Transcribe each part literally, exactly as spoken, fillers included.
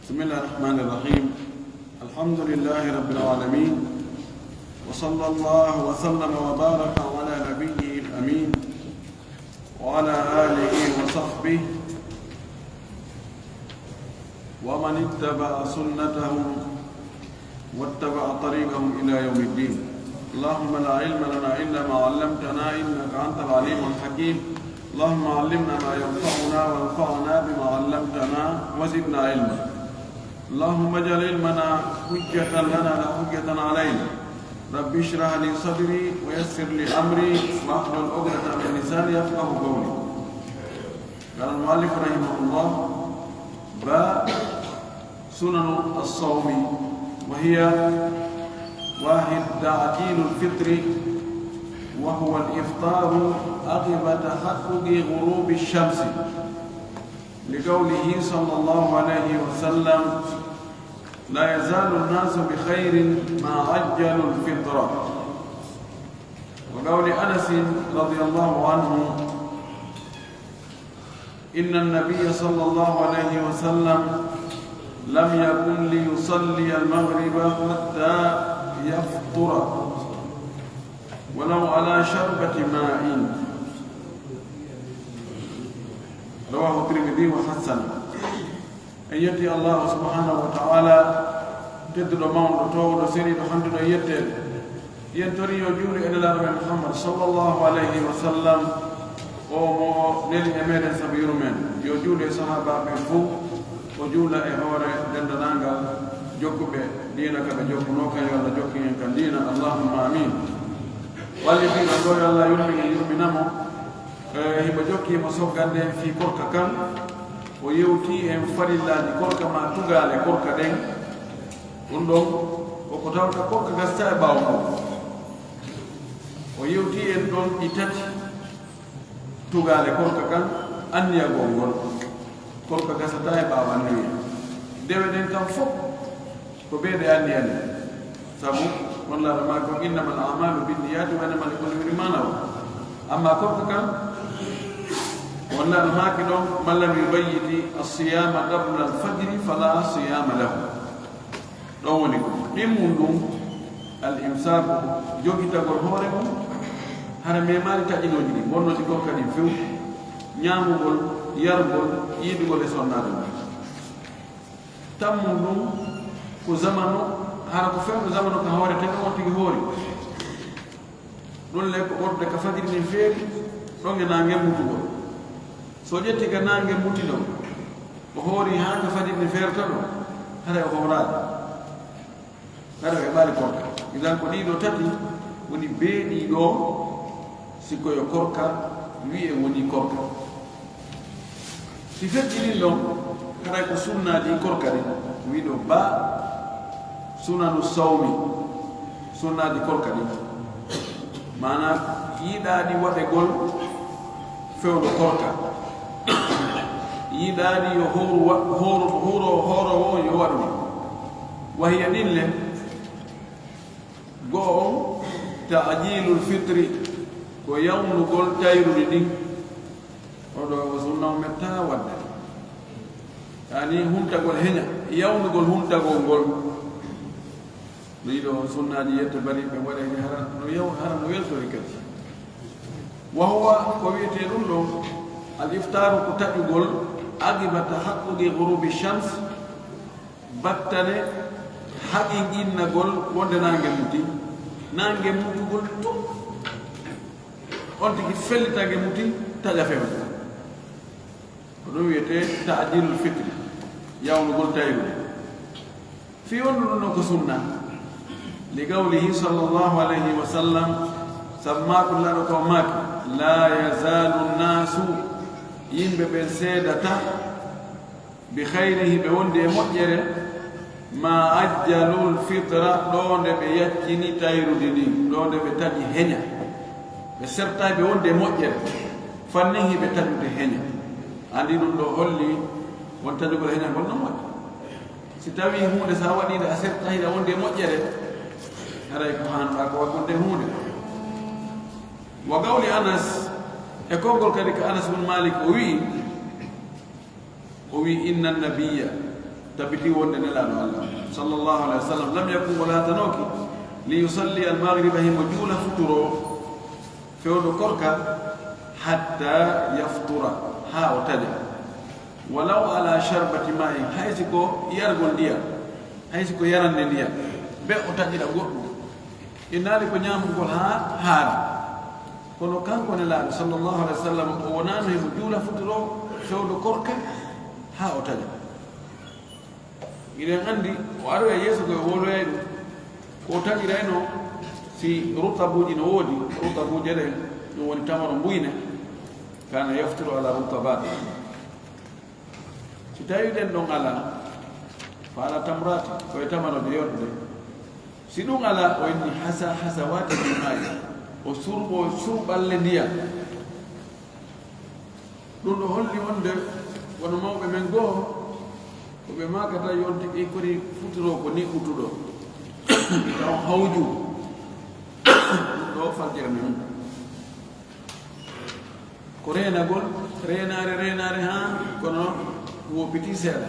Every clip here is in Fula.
بسم الله الرحمن الرحيم. الحمد لله رب العالمين، وصلى الله وسلم وبارك على نبيه الأمين وعلى آله وصحبه ومن اتبع سنتهم واتبع طريقهم إلى يوم الدين. اللهم لا علم لنا إلا ما علمتنا إنك أنت العليم الحكيم. اللهم علمنا ما ينفعنا وانفعنا بما علمتنا وزدنا علما. اللهم اجعل علمنا حجة لنا لا حجة علينا. رب اشرح لي صدري ويسر لي أمري واحلل عقدة من لساني يفقه قولي. قال المؤلف رحمه الله: باب سنن الصوم، وهي: واحد، تعجيل الفطر، وهو الإفطار عقب تحقق غروب الشمس، لقوله صلى الله عليه وسلم: لا يزال الناس بخير ما عجلوا الفطر. وقول أنس رضي الله عنه: إن النبي صلى الله عليه وسلم لم يكن ليصلي المغرب حتى يفطر ولو على شربة ماء. رواه الترمذي وحسنه. En yetti Allahu subhanahu wa ta'ala, tedduɗo, mawɗo, toowɗo, seniiɗo, handuɗo e yetteede. Yen tori yo juulu e Nelaaɗo men Muhammad sallallahu alayhi wa sallam, o mo neli e meɗen sabu yurmen. Yo juulu e sahaabaaɓe ɓen fow, o juula e hoore denndaangal jokkuɓe diina ka ɓe jokkunoo kan, yo Allah jokkin en kan diina. Allahumma amin. Walli fiiɗo ɗo, yo Allah yurmin en, yurmina mo. E, himo jokki, himo soggande en fii korka kan. O yewti en farillaaji korka, ma tugaale korka ɗen. Ɗun ɗon ko ko tawata korka gasata e ɓaawo mum. O yewti en ɗon ɗi tati, tugaale korka kan, anniyagol ngol. Korka gasata e ɓaawo anniya. Dewe ɗen kan fow ko bee ɗe anniya ni. Sabu on Nelaaɗo maaki on: إنما الأعمال بالنيات وإنما لكل امرئ ما نوى. Amma korka kan, on Nelaaɗo maaki ɗon: من لم يبيت الصيام قبل الفجر فلا صيام له. Ɗon woni ko ɗimmun ɗun: al imsaaku, jogitagol hoore mun, hara memaali taƴinooji ɗin, bonnooji korka ɗin few, ñaamugol, yarugol, yiidugol e sonnaade mun. Tammun ɗun ko zamanu, hara ko fewndo zamanu ka hoorete ɗon, on tigi hoori. Ɗun le ko ɓurɗe ka fajiri ndin feeri, ɗon e naange mutugol. Si o ƴetti ka naange muti ɗon, o hoori haa ka fajiri ndin feerta ɗon, haray o hooraali. Haray o heɓaali korka. Idan ko ɗii ɗoo tati woni bee ɗii ɗoo, si ko yo korka wi'e woni korka. Si feƴƴi ɗin ɗon, haray ko sunnaaji korka ɗin. Wi'ɗo ba sunanu sawmi, sunnaaji korka ɗin. Maanaa, yiɗaali waɗegol fewndo korka. Yiɗaali yo hooru wa-, hooru, hooru, hooroowo on yo waɗu ɗi. Wahiya ɗin le, go'o on, ta'jiilul fitri, ko yawnugol tayrudi ndin. Oo ɗoo o sunna o mettaa waɗde. Yaani huntagol heña, yawnugol huntagol ngol. Ɗii ɗoo sunnaaji yette bariiɓe waɗeede hara no yaw-, hara no weltori kadi. Wa huwa, ko wi'etee ɗun ɗoo, al iftaaru ko taƴugol, aqiba tahaqquqi ghurubi shams, battane haqiqinnagol wonde naange muti, naange mutugol tun, on tigi fellita nge muti, taƴa fewndo. Ko ɗun wi'etee ta'jiilul fitri, yawnugol tayrude. Fii wonde ɗun ɗon ko sunna, li qawlihi sallallahu alayhi wa sallam, sabu maaki Nelaaɗo ko maaki: لا يزال الناس, yimɓe ɓen seedataa, بخير, hiɓe wondi e moƴƴere, ما عجلوا الفطر, ɗoo nde ɓe yaccini tayrude ndin, ɗoo nde ɓe taƴi heña. Ɓe sertaay, ɓe wondi e moƴƴere, fannin hiɓe taƴude heña. Anndi ɗun ɗoo holli won taƴugol heña ngol no moƴƴi. Si tawii huunde, si a waɗii nde, a sertaay, hiɗa wondi e moƴƴere, haray ko haanɗaa ko waɗude huunde. Wa qawli Anas, e konngol kadi ka Anas bun Maalik, o wi'i, o wi'i: إن النبي Tabiti wonde Nelaaɗo Allah, sallallahu alaihi wasallam, lam yakun, o laatanooki, li yusalli al-maghriba, himo juula futuro, fewndo korka, hatta yaftura, haa o taƴa. Walaw ala sharbati ma'in, hay si ko yargol ndiyam, hay si ko yarande ndiyam, be o taƴira goɗɗum. Innaali ko ñaamugol haa haara. Kono kanko Nelaaɗo, sallallahu alaihi wasallam, o wonaano himo juula futuro, fewndo korka, haa o taƴa. Hiɗen anndi o aroya yeeso ko e wowloyay ɗum. Ko o taƴirayno si rutabuuji no woodi, rutabuuje ɗen, ɗum woni tamaro mbuyne, kana yafturu ala rutabat. Si tawi ɗen ɗon alaa, fa ala tamrati, ko e tamaro je yorde. Si ɗum alaa, o inni hasa, hasawati min ma'i, o surɓo surɓalle ndiyam. Ɗum ɗo holli wonde wano mawɓe men goo, ko ɓe maakata yonti ɓe kori futuro ko ni utuɗo. Taw hawju. Ɗum ɗo fajjere men. Ko reenagol, reenaare, reenaare haa kono woppiti seeɗa.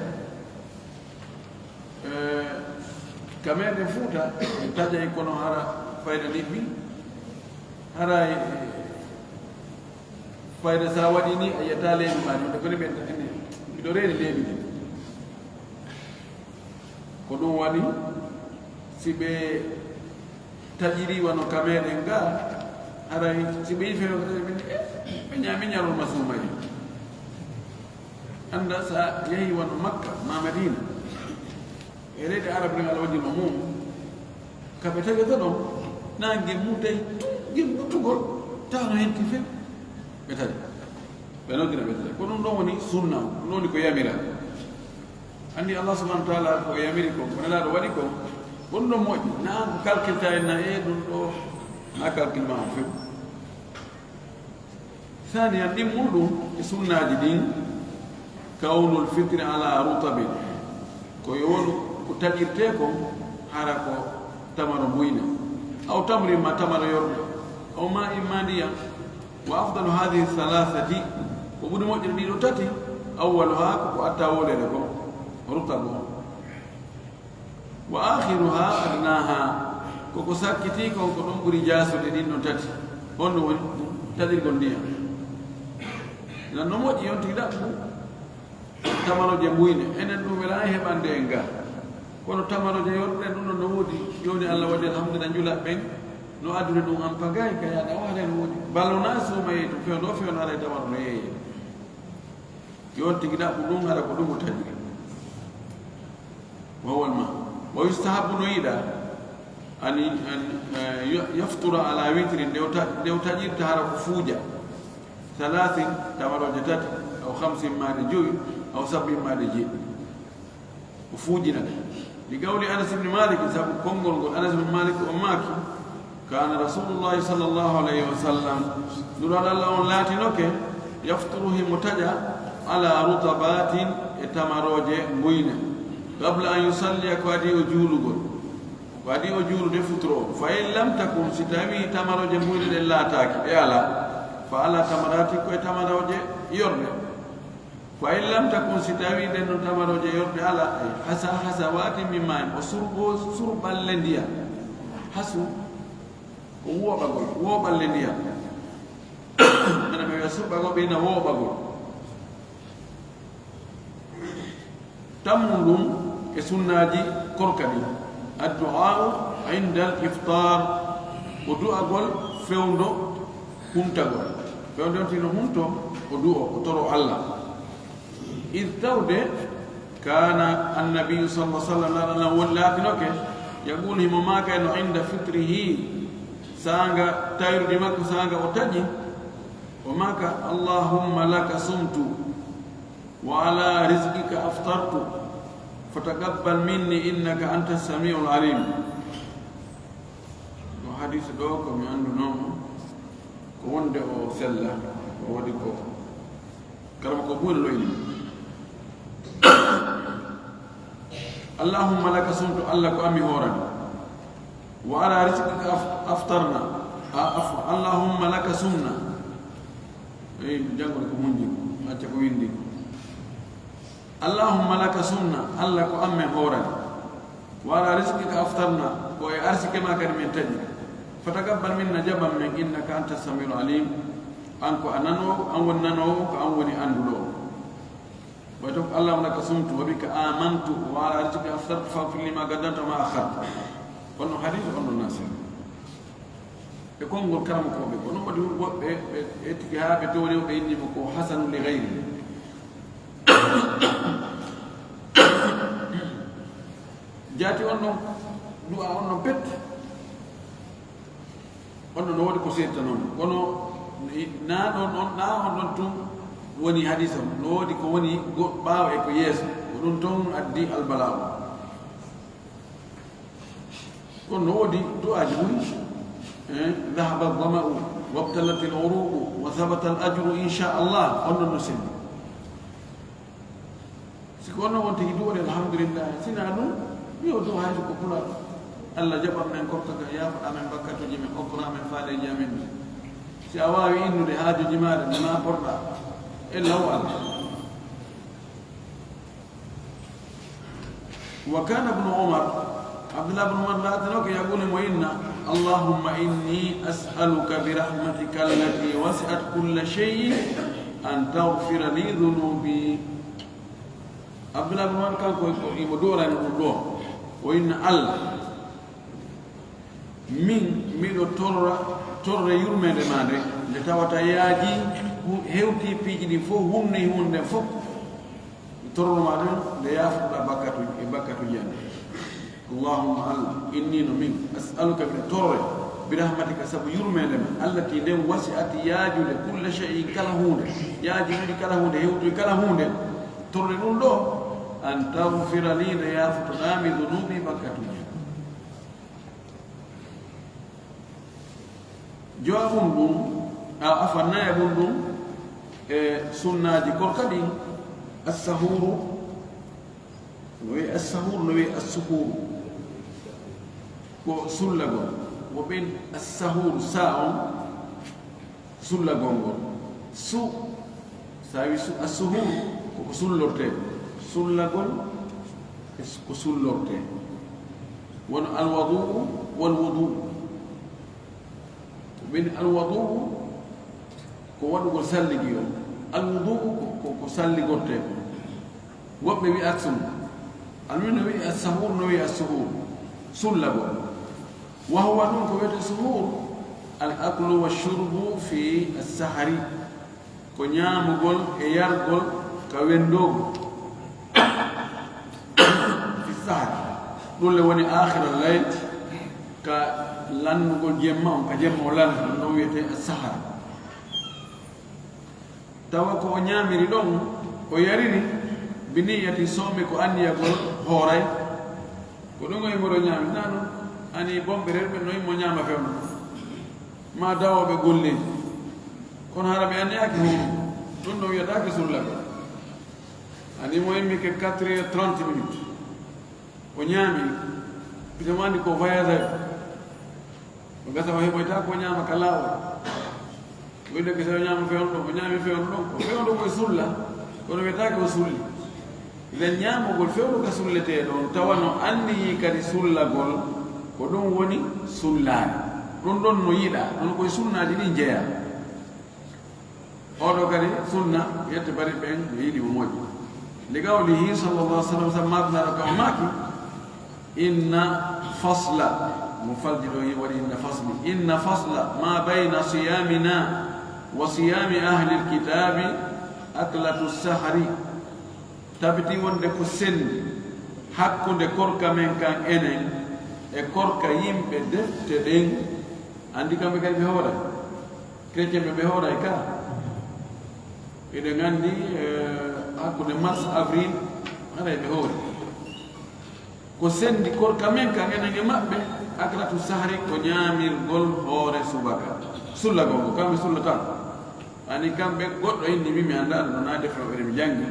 Eh, ka meɗen Fuuta, en taƴay kono hara fayda niɓɓi, hara, eh, fayda sa waɗi ni, a yiyata leeɓi ma, ɗum ko ni ɓen taƴi ni, miɗo reeni leeɓi ɗi. Ko ɗum waɗi, si ɓe taƴiri wano ka meɗen ga, haray si ɓe yifi no ka taƴi ɓe, eh, ɓe ñaami ñalol ma suumayi. Annda sa yahi wano Makka, ma Madina, e leyɗe Arab ɗen alawajino mum, ka ɓe taƴata ɗon, na ngel mutay tun, ngel mutugol, tawa no henti few, ɓe taƴa. Ɓe noddina ɓe taƴa. Ko ɗum ɗon woni sunna, ɗum ɗon woni ko yamira. Anndi Allah subhanahu wa ta'ala ko yamiri kon, ko Nelaaɗo waɗi kon, ko ɗum ɗon moƴƴi. Na ko kalkilta en na, e ɗum ɗo, na kalkil ma on few. Thaniyan, ɗimmuɗum e sunnaaji ɗin, kawnul fitri ala rutabin, ko yo wonu ko taƴirtee kon hara ko tamaro mbuyne, aw tamrin ma tamaro yorɓe, aw ma'in ma ndiyam. Wa afdalu hadhihi thalathati, ko ɓuri moƴƴude ɗiɗo tati, awwaluha ko ko atta wolede kon, rutabu on. Wa akhiruha adnaha, ko ko sakkiti kon ko ɗon ɓuri jaasude ɗin ɗon tati. Honno woni? Taƴirgol ndiyam. Nan no moƴƴi yonti ɗaɓɓu. Tamaroje mbuyne, enen ɗum wela e heɓande en ga. Kono tamaroje yonɗe ɗum ɗon no woodi. Jooni Allah waɗi alhamdulillah, njula ɓen no addude ɗum an pagay ka yaada o hare no woodi. Ballo na suuma yeeyi to fewndo, fewndo haray tamaro no yeeye. Yon tigi ɗaɓɓu ɗum hara ko ɗum o taƴiri. Wa huwa al-ma. Wa yustahabbu, no yiɗa, an, an, eh, yaftura ala witrin, nde o ta-, nde o taƴirta hara ko fuuja. Thalathin, tamaroje tati, aw khamsin, maɗe jowi, aw sab'in, maɗe jeɗɗi. O fuujina ɗe. Li qawli Anas ibn Malik, sabu konngol ngol Anas ibn Malik o maaki, kana Rasulullahi sallallahu alayhi wa sallam, Nulaaɗo Allah on laatinoke, yafturu, himo taƴa, ala rutabatin, e tamaroje mbuyne, qabla an yusalliya, ko adii o juulugol. Ko adii o juulude futuro on. Fa in lam takun, si tawii tamaroje mbuyne ɗen laataaki, ɗe alaa, fa ala tamarati, ko e tamaroje yorɗe. Fa in lam takun, si tawii ɗen ɗon tamaroje yorɗe alaa, ay, hasa, hasawati min ma'in, o surɓo surɓalle ndiyam. Hasu ko wooɓagol, wooɓalle ndiyam. Mene ɓe wiya surɓagol, ɓe ina wooɓagol. Tammunɗum e sunnaaji korka ɗin. Addu'a'u inda al-iftar, ko du'agol fewndo huntagol. Fewndo on tino hunto, o du'o, o toro Allah. Id, tawde, kana annabiyu sallallahu alaihi wasallam, Nulaaɗo Allah won laatinoke, yaqulu, himo maaka no inda fitrihi, saanga tayrudi makko, saanga o taƴi, o maaka, Allahumma laka sumtu, wa ala rizqika aftartu, fataqabbal minni innaka anta samiul alim. Ɗo hadis ɗo ko mi annduno mo, ko wonde o sella, o waɗi ko. Karama ko ɓuri loyni. Allahumma laka sumtu, Allah ko an mi hoorani. Wa ala rizqika af-, aftarna. A, af-, Allahumma laka sumna. Eyi, janngude ko munji, acca ko windi. اللهم لك صمنا, Alla ko an men hoorani. وعلى رزقك أفطرنا, ko e arsike ma kadi men taƴi. فتقبل منا, jaɓan men, إنك أنت السميع العليم, an ko a nanoowo, an woni nanoowo, ko an woni annduɗo. Way to ko اللهم لك صمت وبك آمنت وعلى رزقك أفطرت فاغفر لي ما قدمت وما أخرت. On no hadis, on no nasir. E konngol karamokooɓe, ko ɗum waɗi woɓɓe ɓe etiki haa ɓe towni o, ɓe inni mo ko حسن لغيره. Jaati on ɗon, du'a on ɗon pet. On ɗon no woodi ko seedta noon, kono na ɗon, on, na on ɗon tun woni hadis on. No woodi ko woni go-, ɓaawo e ko yeeso. Ko ɗum ton addi albalaa o. Kono no woodi du'aaji mum, eh, ذهب الظمأ وابتلت العروق وثبت الأجر إن شاء الله, on ɗon no selli. Si ko on ɗon wonti du'oɗe, alhamdulillah. Sina ɗum, mi o du'a hay so ko pulaar. Alla jaɓan men korka ka, yaafoɗa men bakkatuuji men, okkora men faaleeji amen ɗi. Si a waawi innude haajuuji maaɗa, ɗi ma porɗa. E law Alla. وكان ابن عمر, Abdullah ibn Umar laatino ko yagune mo inna, اللهم إني أسألك برحمتك التي وسعت كل شيء أن تغفر لي ذنوبي. Abdullah ibn Umar kanko ko imo du'orani ɗum ɗo. O inna Alla, min miɗo torra, torre yurmeende ma nde, nde tawata yaaji hu-, hewti piiji ɗi fof, hunni huunde fof. Mi torruno ma ɗum nde yaafotoɗa bakkatu, e bakkatuuji am. اللهم Alla, إني no min, أسألك miɗo torre, برحمتك sabu yurmeende ma, التي nden وسعت yaajude كل شيء kala huunde, yaaji ɗuɗi kala huunde, hewtoyi kala huunde, torre ɗum ɗo, أن تغفر لي nde yaafotoɗa mi ذنوبي bakkatuuji am. Jowaɓun ɗum, a, afan nayaɓun ɗum, e sunnaaji korka ɗin, السحور, no wi'i السحور, no wi'i السحور. Ko sullagol. Wo ɓen السحور, sa on, sullagol ngol. Su, sa wi su, السحور, ko ko sullortee. Sullagol, e su-, ko sullortee. Wono الوضوء والوضوء. Min الوضوء ko waɗugol salligi on. الوضوء ko, ko, ko salligortee ko. Woɓɓe wi'at sun. Almuhim no wi'i السحور, no wi'i السحور. Sullagol. وهو ɗum ko wiyetee سحور, الأكل والشرب في السحر. Ko ñaamugol e yargol ka wenndoogu. في السحر. Ɗum le woni آخر الليل, ka lannugol jemma on, ka jemma o lanna, ɗum ɗon wiyetee السحر. Tawa ko o ñaamiri ɗon, o yariri, بنية الصوم, ko anniyagol hooray. Ko ɗum o yimoro ñaami, na ɗum, ani bomɓe rewɓe no yimmo ñaama fewndo. Ma dawooɓe golleeji. Kono hara ɓe anniyaaki huuru. Ɗum ɗon wiyataake sullagol. Ani mo immi ke quatre heures trente minutes. O ñaami, ɓe tamani ko voyageur. O gasa o heɓoyta ko ñaama ka laawol. Winde ko so o ñaama fewndo ɗon, o ñaami fewndo ɗon. Ko fewndo ko e sulla, kono wiyataake o sulli. Idan ñaamugol fewndo ka sulletee ɗon, tawa no anniyi kadi sullagol, ko ɗum woni sullaare. Ɗum ɗon no yiɗaa, ɗum ko e sunnaaji ɗin jeyaa. Oɗo kadi sunna, yette bari ɓen no yiɗi mo moƴƴi. لقوله صلى الله عليه وسلم, sabu maako naɗo kam maaki, إن فصل, mo falji ɗo yi waɗi إن فصل, إن فصل ما بين صيامنا وصيام أهل الكتاب أكلة السحر. Tabiti wonde ko sendi hakkunde korka men kan enen e korka yimɓe defte ɗen. Anndi kamɓe kadi ɓe hooray. Chrétien ɓe, ɓe hooray ka. Eɗen anndi, eh, hakkunde mars, avril, haray ɓe hoori. Ko sendi korka men kan enen e maɓɓe, أكلة السحر, ko ñaamirgol hoore subaka. Sullagol ko, kamɓe sullata. Ani kamɓe goɗɗo inni mi, mi anndaa ɗum, wonaa defte maɓɓe ɗe mi janngi.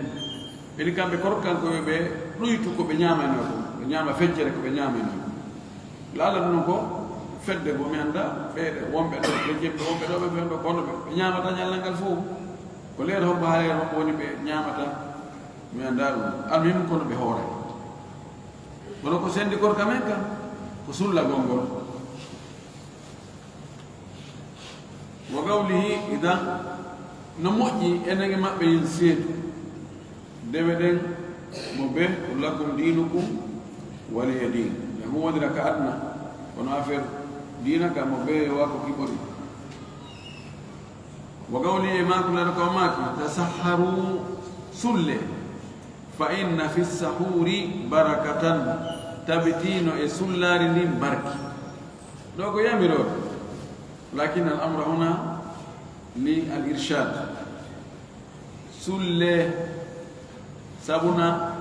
Ɓeni kamɓe korkankoɓe ɓe ɗuytu ko ɓe ñaamayno ko, ɓe ñaama feccere ko ɓe ñaamayno ko. Laala ɗum ko fedde bo mi anndaa, ɓe wonɓe ɗo, ɓe jemɓe wonɓe ɗo, ɓe ɓe ɗo, kono ɓe, ɓe ñaamata ñallal ngal fof. Ko leer hombo haa leer hombo woni ɓe ñaamata Mi anndaa ɗum. Almuhim, kono ɓe hooray. Kono ko senndi korka men kan, ko sullagol ngol. Wa qawlihi, idan, no moƴƴi enen e maɓɓe yen seedu. Dewe ɗen mo be, lakum diinukum waliya diin. Ɓe huwondira ka aduna, kono affaire diina ka mo be wa ko kiɓori. Wa qawlihi, e maako lana ko maaki, tasahharu, sulle. Fa inna fi sahuri barakatan, tabitino e sullaari ndin barki. Ɗo ko yamirooɓe, lakin al amra huna li al irshad. Sulle, sabuna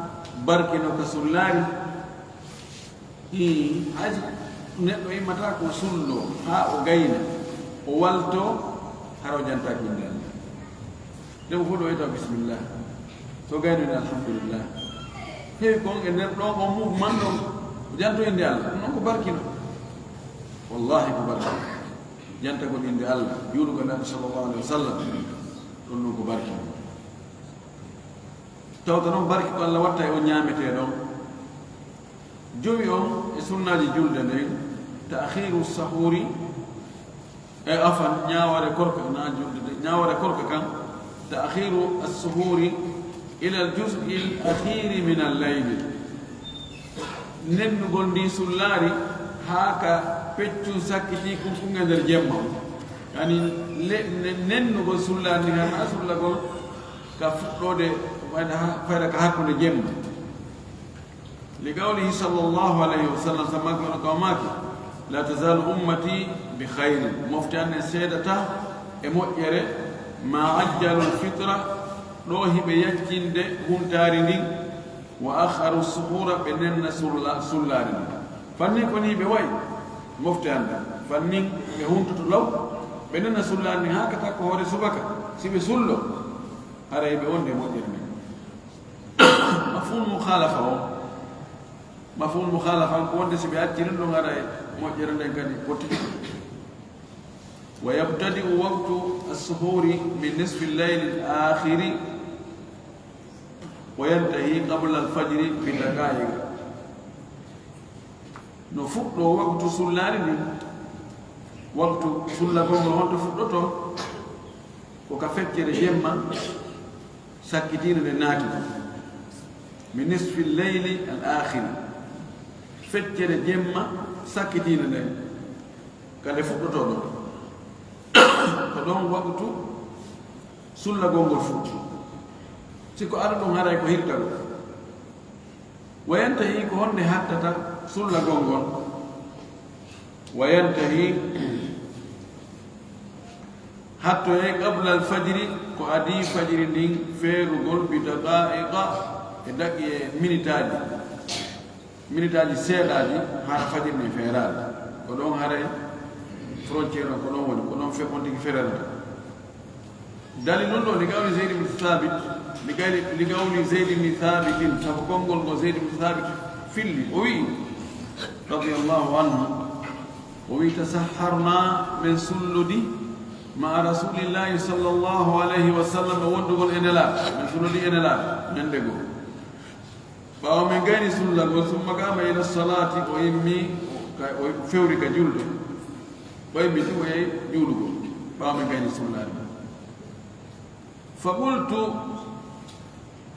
barki no ka sullaari. Ii, hay so neɗɗo immata ko sullo haa o gayna, o walto, hara o jantaaki innde Allah. Nde mo fof ɗo wiyata bisimillah. So gayno ne alhamdulillah. Heewi kon e nder ɗon on mouvement ɗon, o janto innde Allah. Ɗum noon ko barkino. Wallahi ko barkino. Jantagol innde Allah, juulugol Nabi sallallahu alaihi wa sallam. Ɗum noon ko barkino. Tawta noon barki ko Allah watta e on ñaametee ɗon. Jowi on e sunnaaji julde nden, ta'khiru sahuri, e afan, ñaaware korka, na julde de, ñaaware korka kan, ta'khiru as-suhuri ila al-juz'i al-akhiri min al-layli. Nennugol ndi sullaari haa ka peccun sakkiti kun kun e nder jemma. Yani, le-, ne-, nennugol sullaari ndi, hana sullagol ka fuɗɗoode, fayda ha-, fayda ka hakkunde jemma. Li qawlihi sallallahu alayhi wa sallam, sabu maaki wano ka o maaki, "La tazalu ummati bi khayrin." Mofte an en seedata e moƴƴere, ma ajjalul fitra, ɗo hiɓe yaccinde huntaari ndin, wa akharu suhura, ɓe nenna sulla-, sullaari ndin. Fannin ko ni ɓe wayi, mofte an ɗen. Fannin ɓe huntoto law, ɓe nenna sullaari ndin haa ka takko hoore subaka, si ɓe sullo, haray ɓe wonde moƴƴere men. Mafhumul mukhalafa o, mafhumul mukhalafa ko wonde si ɓe acci ɗum ɗon, haray moƴƴere nden kadi fotti. Wa yabtadi'u waqtu as-suhuri min nisfi al-layli al-akhiri wa yantahi qabla al-fajri bi daqa'iq. No fuɗɗo waqtu sullaari ndin, waqtu sullagol ngol honto fuɗɗoto? Ko ka feccere jemma sakkitiinde nde naati, min nisfi leyli al aakhiri, feccere jemma sakkitiinde nden, ka nde fuɗɗotoo ɗon. Ko ɗon waqtu sullagol ngol fuɗɗi. Si ko aɗa ɗum, haray ko hirtagol. Wa yantahi, ko honde hattata sullagol ngol? Wa yantahi, hattoyay qabla al fajri, ko adii fajiri ndin feerugol, bi daqa'iqa, e daqqi, e minitaaji, minitaaji seeɗaaji, hara fajiri ndin feeraali. Ko ɗon haray frontière on, ko ɗon woni, ko ɗon fe-, on tigi fererata. Dalil on ɗo, li qawli Zayd ibn Thabit, li qawli, li qawli Zayd ibn Thabitin, sabu konngol ngo Zayd ibn Thabit filli, o wi'i, radiyallahu anhu, o wi'i, "Tasahharna, min sullodi, ma'a Rasulillahi sallallahu alayhi wa sallam, wondugol e Nelaaɗo, min sullodi e Nelaaɗo, ñande goo." Ɓaawo min gayni sullagol, summa qama ila salati, o immi, o ka-, o fewri ka julde. O immi tun o yehi juulugol, ɓaawo min gayni sullaade. Fa qultu,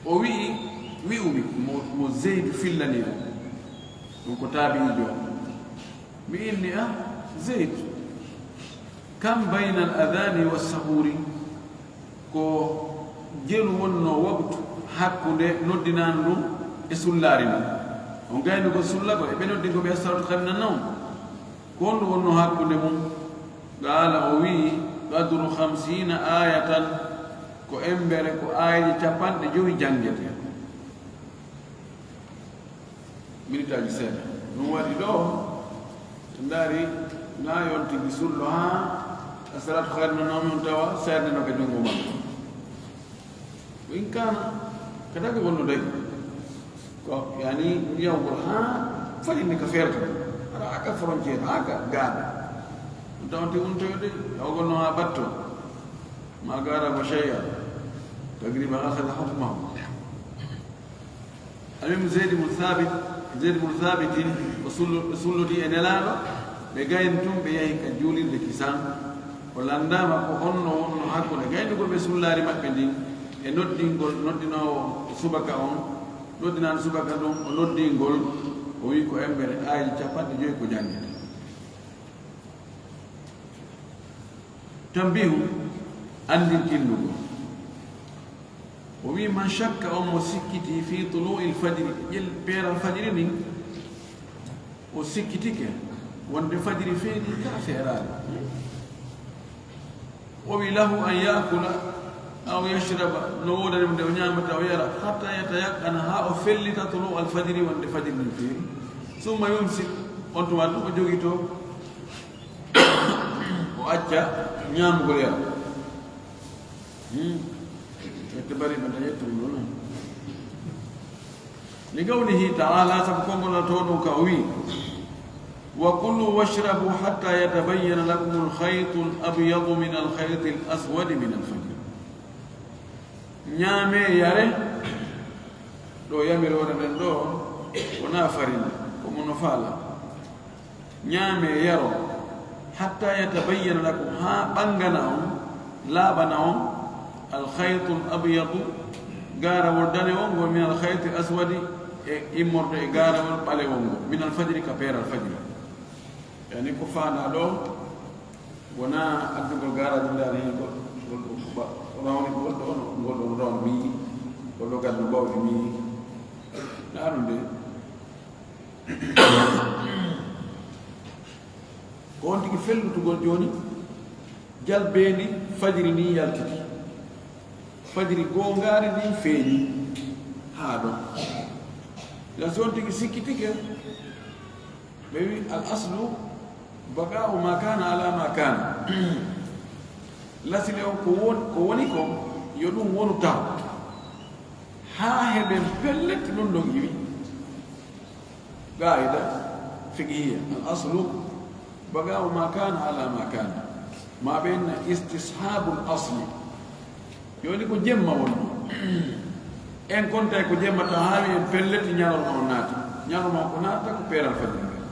o wi'i, wi'umi, mo, mo Zeydu fillani o, ɗum ko taabi'iijo on. Mi inni, "Ah, Zeydu, kam bayna al adani wa sahuri?" Ko jelu wonnoo waktu hakkunde noddinaandu ndun e sullaari ndin. On gayni ko sullagol, e ɓe noddi ko ɓe salatu khayrun nawm. Ko honɗum wonnoo hakkunde mun? Qaala, o wi'i, "Qadru khamsiina aayatan, ko embere, ko aayeeje capanɗe jowi janngetee." Minitaaji seeɗa. Ɗum waɗi ɗo, en ndaari, na yon tigi sullo haa a salatu khayrun nawm, on tawa seeɗa no ka junngo makko. Wa in kaana, ka dagi wonno dagi. Ko, yani, yawgol haa fajiri ka feerta. Hara aka frontière, aka gaada. On tawa tigi on tawi de, yawgol no haa batto. Ma qarabahu shay'an, taqriban akhadha hukmahu. Almuhim, Zeydi bun Thabit, Zeydi bun Thabitin, o sullo-, ɓe sullodii e Nelaaɗo, ɓe gayni tun, ɓe yahi ka juulirde kisan. O lanndaama ko honno wonno hakkunde gaynugol ɓe sullaari maɓɓe ndin e noddingol noddinoowo subaka on, noddinaanɗo subaka ndun, o noddingol, o wi'i ko embere aayeeje capanɗe jowi ko janngete. Tanbihu, anndintindugol. O wi'i, man shakka, on mo sikkiti, fi tuluu'il fajri, ƴel-, peeral fajiri ndin, o sikkitike wonde fajiri feeñi ka feeraali. O wi'i, lahu an ya'kula aw yashraba, no woodani mo nde o ñaamata, o yara, hatta yatayaqqana, haa o fellita tuluu'al fajri, wonde fajiri ndin feeñi. Summa yumsik, on tuma tun o jogitoo, o acca ñaamugol yara. Hmm. Ette bari ɓe daña tun ɗon. Li qawlihi ta'ala, sabu konngol Alla to ɗon ka o wi'i, wa kulu washrabu hatta yatabayyana lakumul khaytul abyadu minal khaytil aswadi minal fajr. Ñaamee, yaree, ɗo yamiroore nden ɗo, wonaa farilla, ko mo no faala. Ñaamee, yaroo, hatta yatabayyana lakum, haa ɓangana on, laaɓana on, al khaytul abyadu, gaarawol danewol ngol, min al khaytil aswadi, e immorde e gaarawol ɓalewol ngol, min al fajri, ka peeral fajiri. Yani ko faandaa ɗo, wonaa addugol gaaraaji ndaari heen goɗɗo, goɗɗo ba-, rawni goɗɗo on, goɗɗo on rawni mi yiɗi, goɗɗo gaddu bawɗi mi yiɗi. Naa ɗum de. Ko on tigi fellitugol jooni, jalbeendi fajiri ndin yaltiti. Fajiri goongaari ndin feeñi haa ɗon. Ila si on tigi sikkitike, ɓe wi al aslu baqa'u ma kana ala ma kana. Lasli on ko won-, ko woni kon, yo ɗum wonu taw. Haa heɓen pellet ɗum ɗon iwi. Qaida fiqhiyya, al aslu baqa'u ma kana ala ma kana. Ma ɓe inna istishabul asli. Jooni ko jemma wonno. En kontay ko jemma taw haa wi'en pellet ñalorma on naati. Ñalorma on ko naata ko peeral fajiri ngal.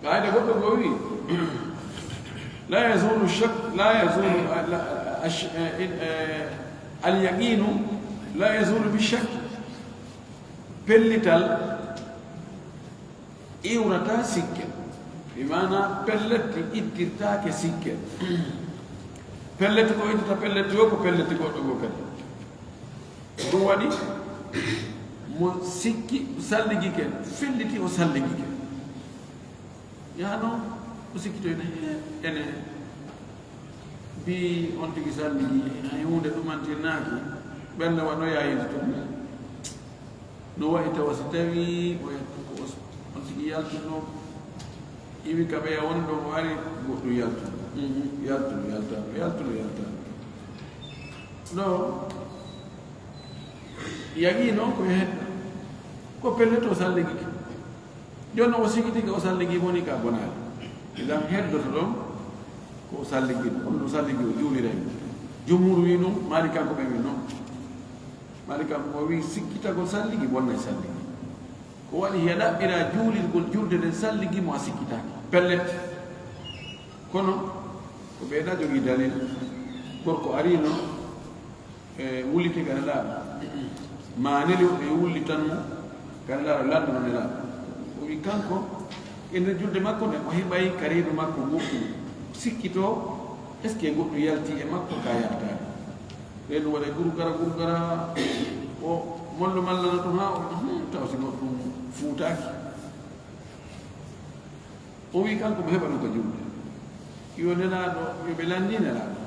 Qaida goɗɗo goo wi, la yazulu shak, la yazulu, la, ash-, eh, in, eh, al yaqinu la yazulu bi shak. Pellital iwrata sikke. Bi maana pellet ittirtaake sikke. Pellet ko ittata pellet o ko pellet goɗɗo goo kadi. Ɗum waɗi mo sikki salligike, felliti o salligike. Yaha noon o sikkitoyna, he, ene mbi on tigi salligi, hay huunde ɗumantinnaaki, ɓernde waɗno yaayiide tun. No wayi tawa si tawii o yaltu ko os-, on tigi yaltunoo, iwi ka ɓeya woni ɗon, o ari goɗɗum yaltu. Mhm, yaltu, yaltaano, yaltu, yaltaano. No yagii noon ko e heddo, ko pellet o salligike. Jooni o sikitike o salligi woni ka bonaali. Idan heddoto ɗon ko o salligi, on ɗum salligi o juuliray mo. Jumhur wi ɗum, Maali kanko ɓe wi noon. Maali kanko o wi sikkitagol salligi bonnay salligi. Ko waɗi hiya ɗaɓɓira juulirgol julde nden salligi mo a sikkitaaki. Pellet. Kono ko ɓe ɗa jogii dalil. Gorko arino e wulliti ka Nelaaɗo. Ma neli o ɓe wullitan mo ka Nelaaɗo, lanndano Nelaaɗo. O wi kanko, e nder julde makko nden, o heɓay ka reedu makko goɗɗum sikkitoo, est-ce que goɗɗum yalti e makko ka yaltaani? Reedu waɗay gurgara, gurgara, o mollo mallana to haa o, hmm, taw si goɗɗum fuutaaki. O wi kanko mo heɓa ɗum ka julde. Yo Nelaaɗo, yo ɓe lanndin Nelaaɗo.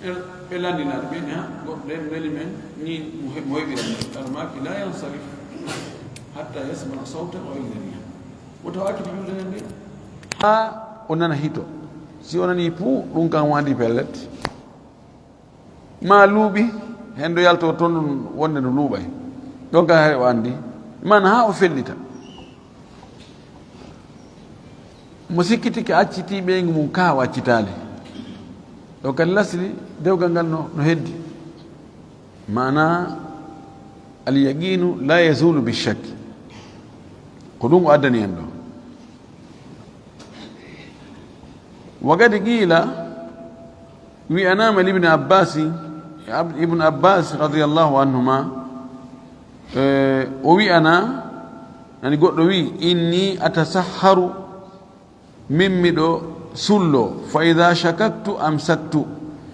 E ɓe lanndinaade ɓe, ha, goɗɗo en neli men, ni mo he-, mo heɓira men. Almaaki la yansarif hatta yasma sawtan aw yajida rihan. O tawa acciti julde nden nde. Haa o nana hito. Si o nani puu, ɗum kan wandi pellet. Ma luuɓi, heen ɗo yaltoo toon ɗum wonde no luuɓay. Ɗon kan hay o anndi. Man haa o fellita. Mo sikkitike accitii ɓeyngu mum kaa o accitaali. Ɗo kadi lasli dewgal ngal no, no heddi. Maanaa Al yaqinu la yazulu bi shakk. Ko ɗum o addani en ɗo. Wa qad qila, wi'anama li ibn Abbas, Ab-, ibn Abbas radiyallahu anhuma, eh, o wi'ana, nani goɗɗo wi, inni atasahharu, min miɗo sullo, fa idha shakaktu amsaktu,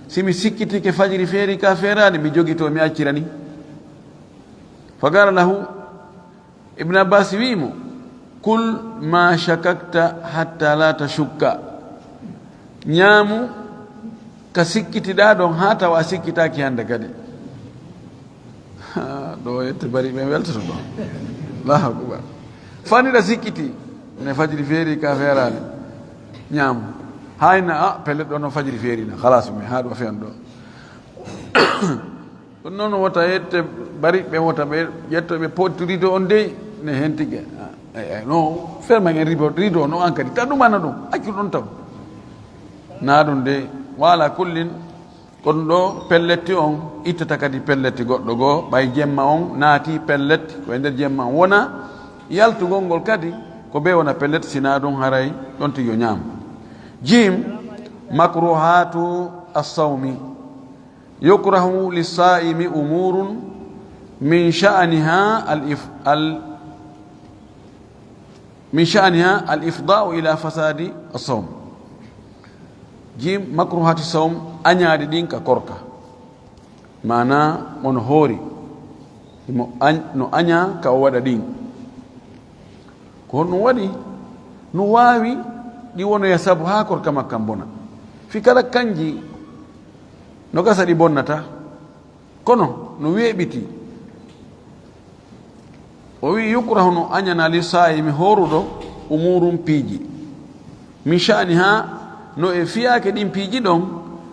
si mi sikkitike fajiri feeri ka feeraani, mi jogito, mi accirani. Fa qala lahu, Ibn Abbas wi'i mo, kul ma shakakta hatta la tashukka. Ñaamu ka sikkitiɗaa ɗon haa tawa a sikkitaaki hannde kadi. Ha, ɗo yette bari ɓen weltoto ɗo. Allahu akbar. Fani ɗa sikkiti, ne fajiri feeri ka feeraani. Ñaamu. Hayna, a, pellet ɗo no fajiri feeri na. Khalas, mi haa ɗo feyan ɗo. Ɗum noon wota yette bari ɓe wota ɓe ƴetto ɓe potti rido on dey ne hen tigi. Ay, ay, no ferma en rido, rido no an kadi. Ta ɗum ana ɗum, accu ɗum taw. Na ɗum dey. Wa ala kullin, kono ɗo pelletti on ittata kadi pelletti goɗɗo goo, ɓay jemma on naati pelletti, ko e nder jemma on wona yaltugol ngol kadi, ko be wona pelletti, si na ɗum haray ɗon tigi yo ñaam. Jim, makruhatu as-sawmi. Yukrahu lis-saa'imi umurun min sha'niha al-if-, al-, min sha'niha al-ifda'u ila fasadi as-sawm. Jim, makruhati sawm, añaaɗi ɗin ka korka. Maana, on hoori. Imo añ-, no aña ka o waɗa ɗin. Ko honɗum waɗi? No waawi ɗi wonoya sabu haa korka makka bona. Fi kala kanji no gasa ɗi bonnata. Kono no weeɓiti. O wi'i, yukrahu, no añana, li saa'imi, hooruɗo, umurum, piiji. Min sha'niha, no e fiyaake ɗin piiji ɗon,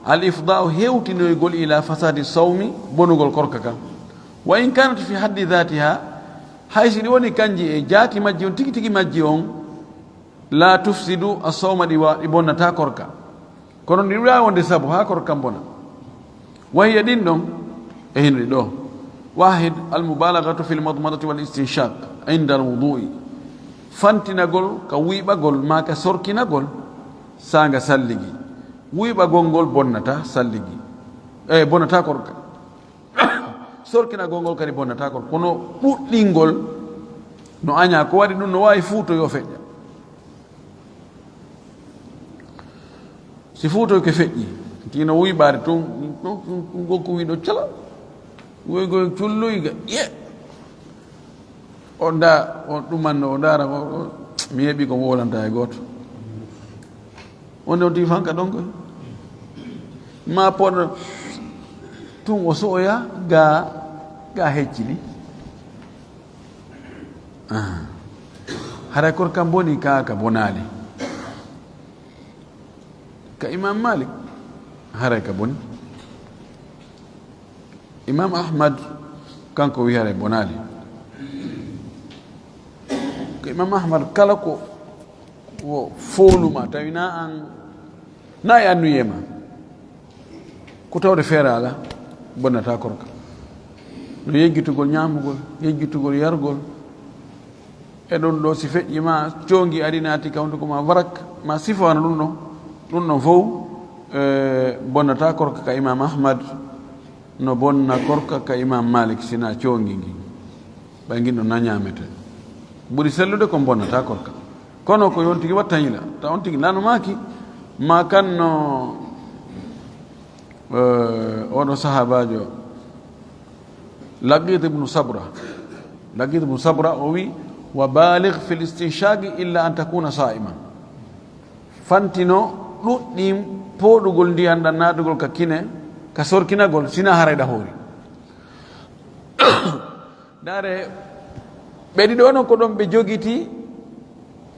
al ifda'u, hewtinoygol, ila fasadi sawmi, bonugol korka kan. Wa in kanat fi haddi dhatiha, hay si ɗi woni kanji e jaati majji on, tigi tigi majji on, la tufsidu as-sawma, ɗi wa-, ɗi bonnata korka. Kono ɗi waawi wonde sabu haa korka kan bona. Wa hiya, ɗin ɗon, e hino ɗi ɗo. Wahid, al mubalaghatu fil madmadati wal istinshaq inda al wudu'i. Fantinagol ka wuyɓagol maa ka sorkinagol saanga salligi. Wuyɓagol ngol bonnata salligi. E, bonnata korka. Sorkinagol ngol kadi bonnata korka. Kono ɗuɗɗingol no aña, ko waɗi ɗum no waawi fuutoy o feƴƴa. Si fuutoy ko feƴƴi, tino wuyɓaade tun, tun, tun, tun gokku wiɗo cala. Woygoy culluyga, ye. O nda-, o ɗumanno, o ndaara, o, o, mi heɓi ko mi wolanta e gooto. Wonde on tigi fanka ɗon koy. Ma poɗɗo tun o so'oya ga, ga heccini. Ah. Haray korka boni ka, ka bonali. Ka Imam Malik, haray ka boni. Imam Ahmad, kanko wi haray bonali. Ka Imam Ahmad, kala ko, ko fooluma, tawi na an, na e annuyee ma. Ko tawde feeraala, bonnata korka. No yejjitugol ñaamugol, yejjitugol yargol. E ɗum ɗo, si feƴƴi ma coongi ari naati ka hunduko ma, warak ma sifaano ɗum ɗon, ɗum ɗon fow, e, bonnata korka ka Imam Ahmad, no bonna korka ka Imam Malik, sina coongi ngi. Ɓay ngin ɗon na ñaamete. Ɓuri sellude kon bonnata korka. Kono ko yon tigi watta hila, ta on tigi nano maaki, ma kan no, eh, oɗo sahabajo, Laqit ibn Sabra. Laqit ibn Sabra, o wi, "Wa baligh fil istinshaqi illa an takuna sa'iman." Fantino ɗuɗɗin poɗugol ndiyan ɗan naatugol ka kine, ka sorkinagol, sina haray ɗa hoori. Ndaare, ɓe ɗiɗo non ko ɗon ɓe jogiti,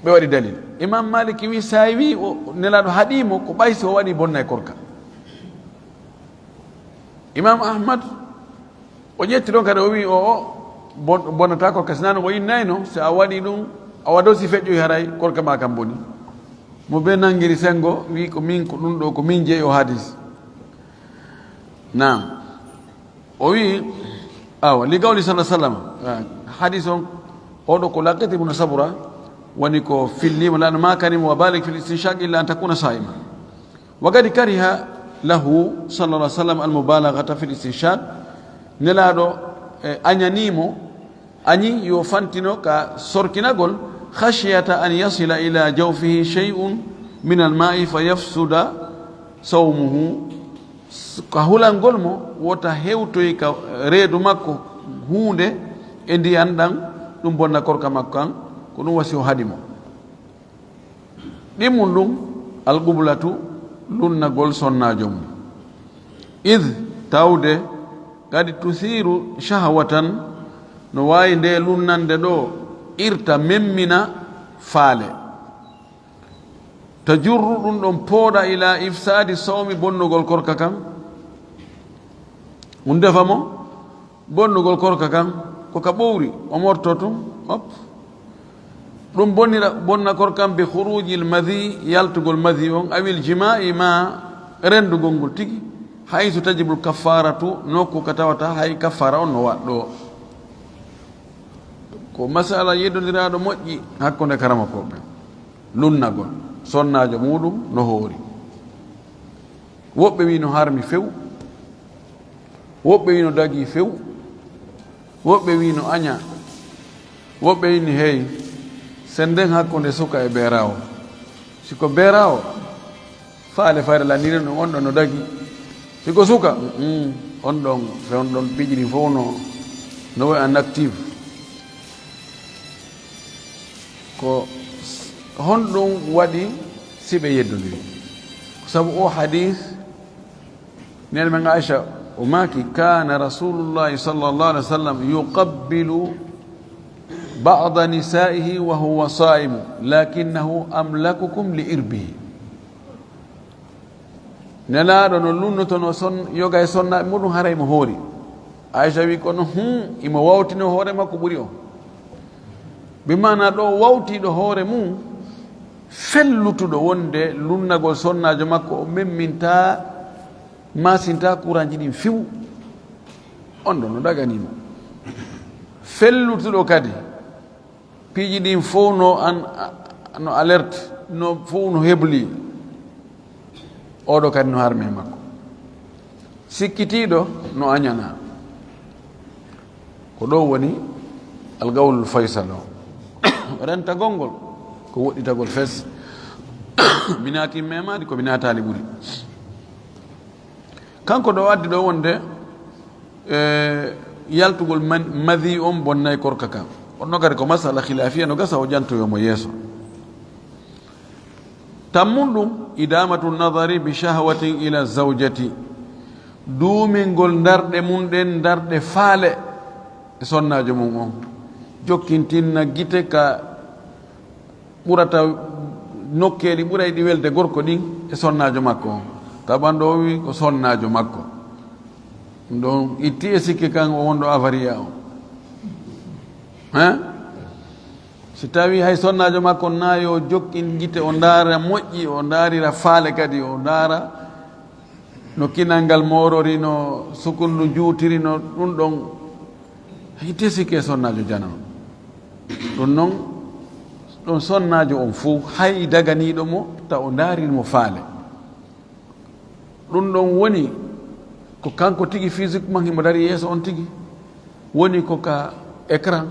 ɓe waɗi dalil. Imam Maliki wi, sa wi o, Nelaaɗo haɗi mo, ko ɓay si o waɗi bonna e korka. Imam Ahmad, o ƴetti ɗon kadi, o wi o, o bon-, bonnata korka, sinano o innayno, si a waɗi ɗum, a waɗo si feƴƴoy haray, korka ma kam boni. Mo ɓe nangiri sengo, wi ko min, ko ɗum ɗo, ko min jeyi o hadis. Naam. O wi, Awa, li qawli sallallahu alaihi wasallam. Ah, hadis on, oɗo ko Laqit ibn Sabra, woni ko filli, wala ma karim wa balik fil istinshaq illa an takuna saima. Wa qad kariha lahu sallallahu alaihi wasallam al mubalaghata fil istinshaq. Nelaɗo, eh, añanimo, añi yo fantino ka sorkinagol, khashiyata an yasila ila jawfihi shay'un min al ma'i fa yafsuda sawmuhu. Ka hulangol mo wota hewtoy ka reedu makko huunde e ndiyan ɗan, ɗum bonna korka makko kan, ko ɗum wasi o haɗi mo. Ɗimmun ɗum, alqublatu, lunnagol sonnaajo mum. Id, tawde, kadi tusiru shahwatan, no waawi nde lunnande ɗo irta, memmina faale. Tajurru, ɗum ɗon pooɗa, ila ifsaadi sawmi, bonnugol korka kan. Ɗum defa mo, bonnugol korka kan, ko ka ɓowri, o morto tun, hop. Ɗum bonnira, bonna korka kan bi khurujil madhi, yaltugol madhi on, awil jima'i ma, renndugol ngol tigi, haysu tajibul kaffaratu, nokku ka tawata hay kaffara on no waɗɗo. Ko masala yeddondiraaɗo moƴƴi hakkunde karamokooɓe. Lunnagol sonnaajo muuɗum no hoori. Woɓɓe wi no harmi few, woɓɓe wi no dagii few, woɓɓe wi no añaa, woɓɓe wi ni hey, sennden hakkunde suka e beeraawo. Si ko beeraawo, faale fayda lanndiren ɗum, on ɗon no dagii. Si ko suka, mm, on ɗon, fe on ɗon piiji ɗin fof no, no wayi en active. Ko s-, honɗum waɗi si ɓe yeddondiri? Ko sabu o hadis, nene men Aisha o maaki, kana Rasulullahi sallallahu alaihi wasallam yuqabbilu ba'da nisaihi wa huwa saimu, lakinnahu amlakukum li irbihi. Nelaaɗo no lunnotono son-, yoga e sonnaaɓe muɗum, haray mo hoori. Aisha wi, kono, hum, imo wawtino hoore makko ɓuri on. Bi maana ɗo wawtiiɗo hoore mum, fellutuɗo wonde lunnagol sonnaajo makko, o memminta, masinta kuranji ɗin fiw. On ɗon no daganimo. Fellutuɗo kadi, piiji ɗin fof no an, no alerte, no fof no hebli. Oɗo kadi no harmi e makko. Sikkitiiɗo no añana. Ko ɗo woni algawlul faysal o. Rentagol ngol, ko woɗɗitagol fes. Mi naati memaade, ko mi naataali ɓuri. Kanko ɗo addi ɗo wonde, e, yaltugol man-, madi on bonnay korka kan. Onno kadi ko masala khilafiya, no gasa o jantoyo mo yeeso. Tammun ɗum, idamatu nadari bi shahwatin ila zawjati. Duumingol ndarɗe mum ɗen, ndarɗe faale e sonnaajo mum on. Jokkintinna gite ka ɓurata nokkeeli ɓurayɗi welde gorko ɗin e sonnaajo makko on. Tabanɗo o wi ko sonnaajo makko. Ɗum ɗon itti e sikke kan o wonɗo avariya o. Hein? Si tawi hay sonnaajo makko na yo jokkin gite, o ndaara moƴƴi, o ndaarira faale kadi, o ndaara no kinal ngal moorori, no sukundu juutiri, no ɗum ɗon. Hay tesike sonnaajo janano. Ɗum noon, ɗum sonnaajo on fof, hay daganiiɗo mo, taw o ndaariri mo faale. Ɗum ɗon woni ko kanko tigi physiquement himo dari yeeso on tigi. Woni ko ka écran,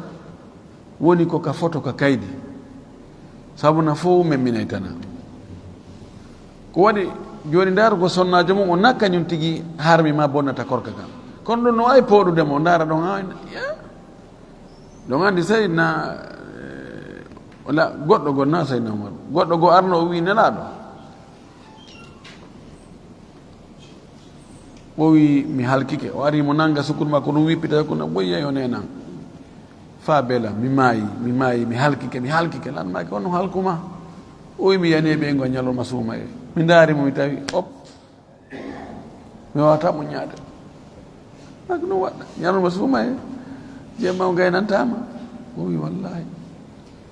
woni ko ka photo ka kaydi. Sabu na fof memminay tana. Ko waɗi jooni ndaarugol sonnaajo mum o na kañum tigi harmi ma bonnata korka kan. Kono ɗum no waawi pooɗude mo, ndaara ɗon haa, ya. Ɗon anndi sey na, eh, wala goɗɗo goo na sey na Umar. Goɗɗo goo arno o wi nelaaɗo. O wi mi halkike. O ari mo nanga sukun makko ɗum wippita ko na boyya yo nenan. Fa bela, mi maayi, mi maayi, mi halkike, mi halkike. Lan maaki on halkuma. O wi mi yani ɓe ngo ñalorma suuma e. Mi ndaari mo mi tawi, op. Mi wawata mo ñaade. Maaki no waɗɗa. Ñalorma suuma e. Jemma o gaynantama. O wi wallahi.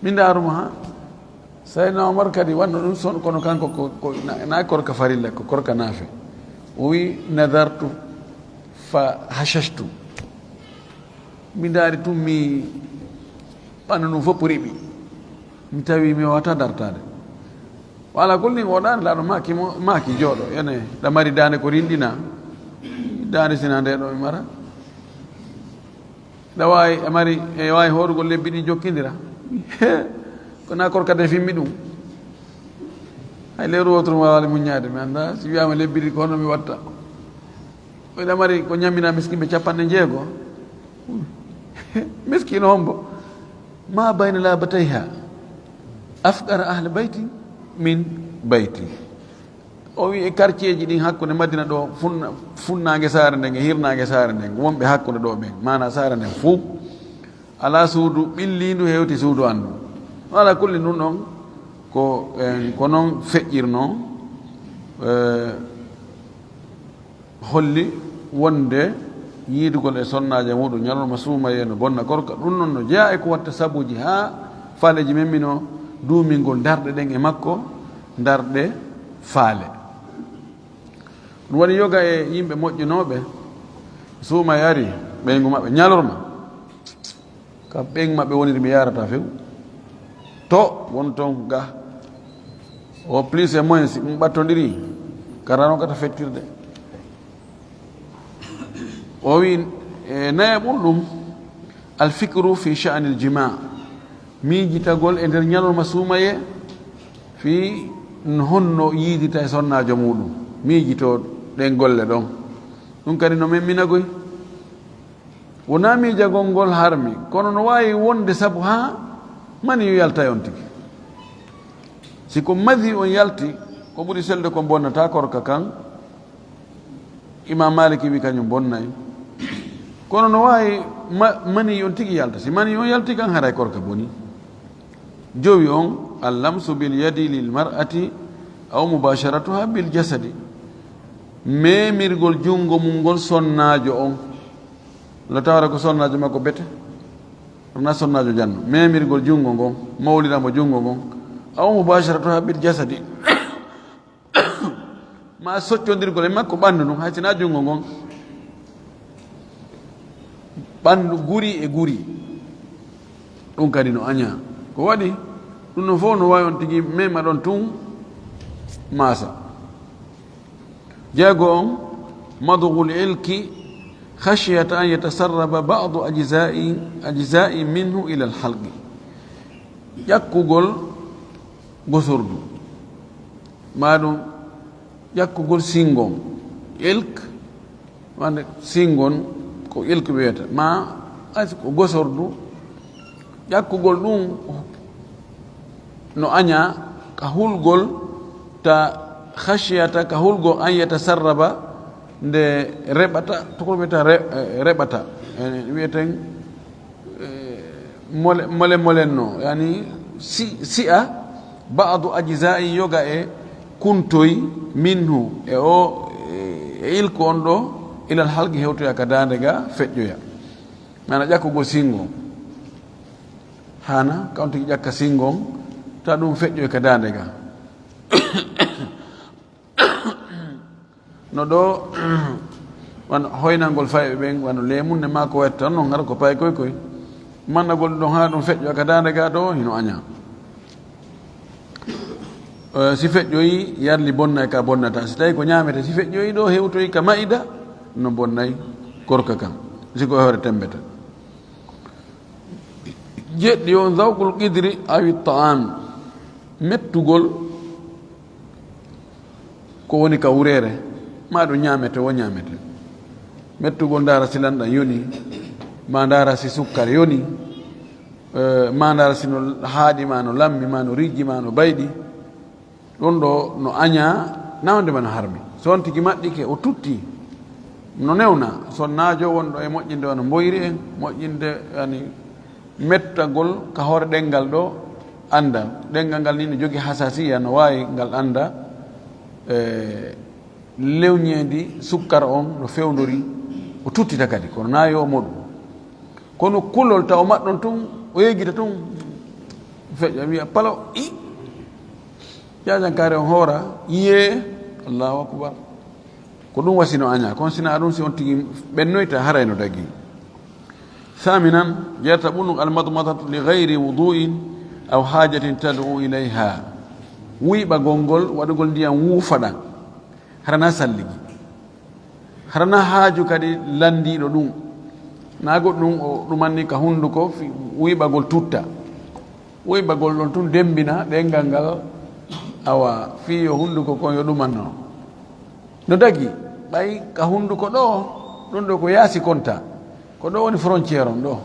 Mi ndaaruma ha. Sayyidina Omar kadi wanno ɗum son, kono kanko ko, ko na, na korka farilla, ko korka naafe. O wi, nadartu fa hashashtu. Mi ndaari tun, mi ɓandu ndun fof riɓi. Mi tawi mi waawata dartaade. Wala kulli, o ɗaani laaɗo maaki mo, maaki jooɗo. Ene, ɗa mari daande ko rinɗina. Daande sina nde ɗo mi mara. Ɗa waawi, e mari, e waawi hoorugol lebbi ɗi jokkindira. Ko na korka de fimmi ɗum. Hay leeru wootoru mi waawaali muññaade, mi anndaa si wiyaama lebbi ɗi ko hono mi watta. Oɗa mari ko ñammina miskinɓe capanɗe jeego. Miskiino hombo? Ma bayna laabatayha afqara ahla bayti min bayti. O wi e quartier ji ɗin hakkunde Madina ɗo, funna-, funnaange saare nden e hirnaange saare nden, wonɓe hakkunde ɗo ɓen, maana saare nden fuu, alaa suudu ɓilliindu hewti suudu an ndun. Alaa kulli, ndun ɗon ko, en, ko non feƴƴirnoo, eh, holli wonde yiidugol e sonnaajo muuɗum ñalorma suumayee no bonna korka. Ɗum noon no jeyaa e ko watta sabuuji haa faaleeji memminoo duumingol ndarɗe ɗen e makko, ndarɗe faale. Ɗum waɗi yoga e yimɓe moƴƴinooɓe, suumayee ari, ɓeyngu maɓɓe ñalorma. Ka ɓen maɓɓe woniri mi yaarata few. To won ton ga. O plus et moins, si ɗum ɓattondiri, kara no kata fettirde. O wi, e, naya ɓurɗum, al fikru fi sha'nil jima. Miijitagol e nder ñalorma suumayee, fii n-, honno yiidita e sonnaajo muuɗum. Miijitoo ɗen golle ɗon. Ɗum kadi no memminagoy. Wonaa miijagol ngol harmi, kono no waawi wonde sabu haa mani yo yalta e on tigi. Si ko madi on yalti, ko ɓuri selde ko bonnata korka kan, Imam Maliki wi kañum bonnay. Kono no waawi ma-, mani on tigi yalta. Si mani on yalti kan, haray korka boni. Jowi on, al-lamsu bil yadi lil mar'ati aw mubasharatuha bil jasadi. Memirgol junngo mum ngol sonnaajo on. Lo tawata ko sonnaajo makko bete. Wona sonnaajo janno. Memirgol junngo ngon, mawlira mo junngo ngon. Aw mubasharatuha bil jasadi. Ma soccondirgol e makko ɓanndu ndun, hay sinaa junngo ngon. Ɓanndu guri e guri. Ɗum kadi no añaa. Ko waɗi? Ɗum no fof no waawi on tigi mema ɗon tun maasa. Jeego on, madghul ilki khashyata an yatasarraba ba'du ajza'i, ajza'i minhu ila al-halqi. Ƴakkugol gosordu. Maa ɗum ƴakkugol singon. Ilk, wande singon ko ilk wiyata. Ma ay ko gosordu, ƴakkugol ɗum no añaa ka hulgol ta khashyata, ka hulgol an yatasarraba nde reɓata, to ko wiyata re-, eh, reɓata. Eh, wiyeten, eh, mole, mole molenno, yani si, si'a ba'du ajza'i yoga e kuntoy minhu e o, e ilko on ɗo ilal halqi hewtoya ka daande ga feƴƴoya. Mana ƴakkugol singo. Hana ka on tigi ƴakka singon, ta ɗum feƴƴoy ka daande ga. No ɗo, wano hoynangol fayɓe ɓen, wano leemunne maa ko watta non, hara ko pay koy koy. Mannagol ɗon haa ɗum feƴƴo ka daande gaa ɗo, hino añaa. Eh, si feƴƴoyi, yarli bonnay ka bonnata. Si tawi ko ñaamete, si feƴƴoyi ɗo, hewtoyi ka maida, no bonnay korka kan. Si ko e hoore tembeta. Jeɗɗi on, zawqul qidri awi ta'am, mettugol ko woni ka wureere, maa ɗum ñaamete, wo ñaamete. Mettugol ndaara si lanɗam yoni, maa ndaara si sukkar yoni, eh, maa ndaara si no haaɗi, maa no lammi, maa no rijji, maa no bayɗi. Ɗum ɗo no añaa, nawde ma no harmi. So on tigi maɗɗike, o tutti, no newna. Sonnaajo wonɗo e moƴƴinde wano mboyri en, moƴƴinde, yani, mettagol ka hoore ɗenngal ɗo, annda. Ɗenngal ngal ni no jogii hasasiya, no waawi ngal annda, e, lewnñeendi sukkar on no fewndori, o tuttita kadi, kono na yo o moɗu. Kono kulol taw maɗɗon tun, o yeggita tun, feƴƴa wiya, "Palo, i!" Jaajankaare on hoora, "Yee, Allahu akbar." Ko ɗum wasino aña, kono sina ɗum si on tigi ɓennoyta, haray no dagi. Saminan, jeetata ɓunɗum, almadmadatu li gayri wudu'in aw haajatin tad'u ilayha. Wuyɓagol ngol, waɗugol ndiyam wuufaɗam, hara na salligi. Hara na haaju kadi lanndiiɗo ɗum. Na goɗɗum o ɗumanni ka hunnduko, fi-, wuyɓagol tutta. Wuyɓagol ɗon tun demmbina ɗenngal ngal, awa, fii yo hunnduko kon yo ɗumanno. No dagi, ɓay ka hunnduko ɗo, ɗum ɗo ko yaasi konta. Ko ɗo woni frontière on ɗo.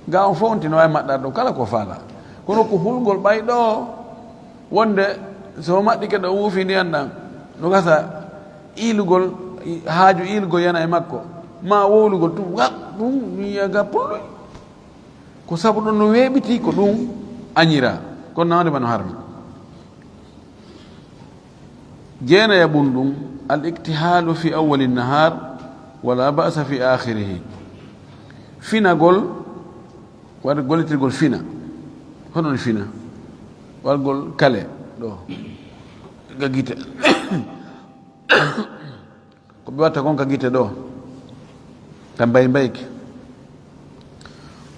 Ga on fof on tino waawi maɗɗar ɗum kala ko faala. Kono ko hulgol ɓay ɗo, wonde so maɗɗike ɗo wuufi ndiyan ɗan, no gasa iilugol, haaju iilugol yana e makko. Ma wowlugol tun, wa, ɗum, mi yiya ga pulloy. Ko sabu ɗum no weeɓiti, ko ɗum añira. Kono nawde ma no harmi. Jeenaya ɓunɗum, al iktihalu fi awwali nahar, wala ba'sa fi akhirihi. Finagol, waɗa gollitirgol fina. Hono no fina? Waɗgol kale ɗo, ga gite. Ko ɓe watta kon ka gite ɗo, ka mbay mbayki.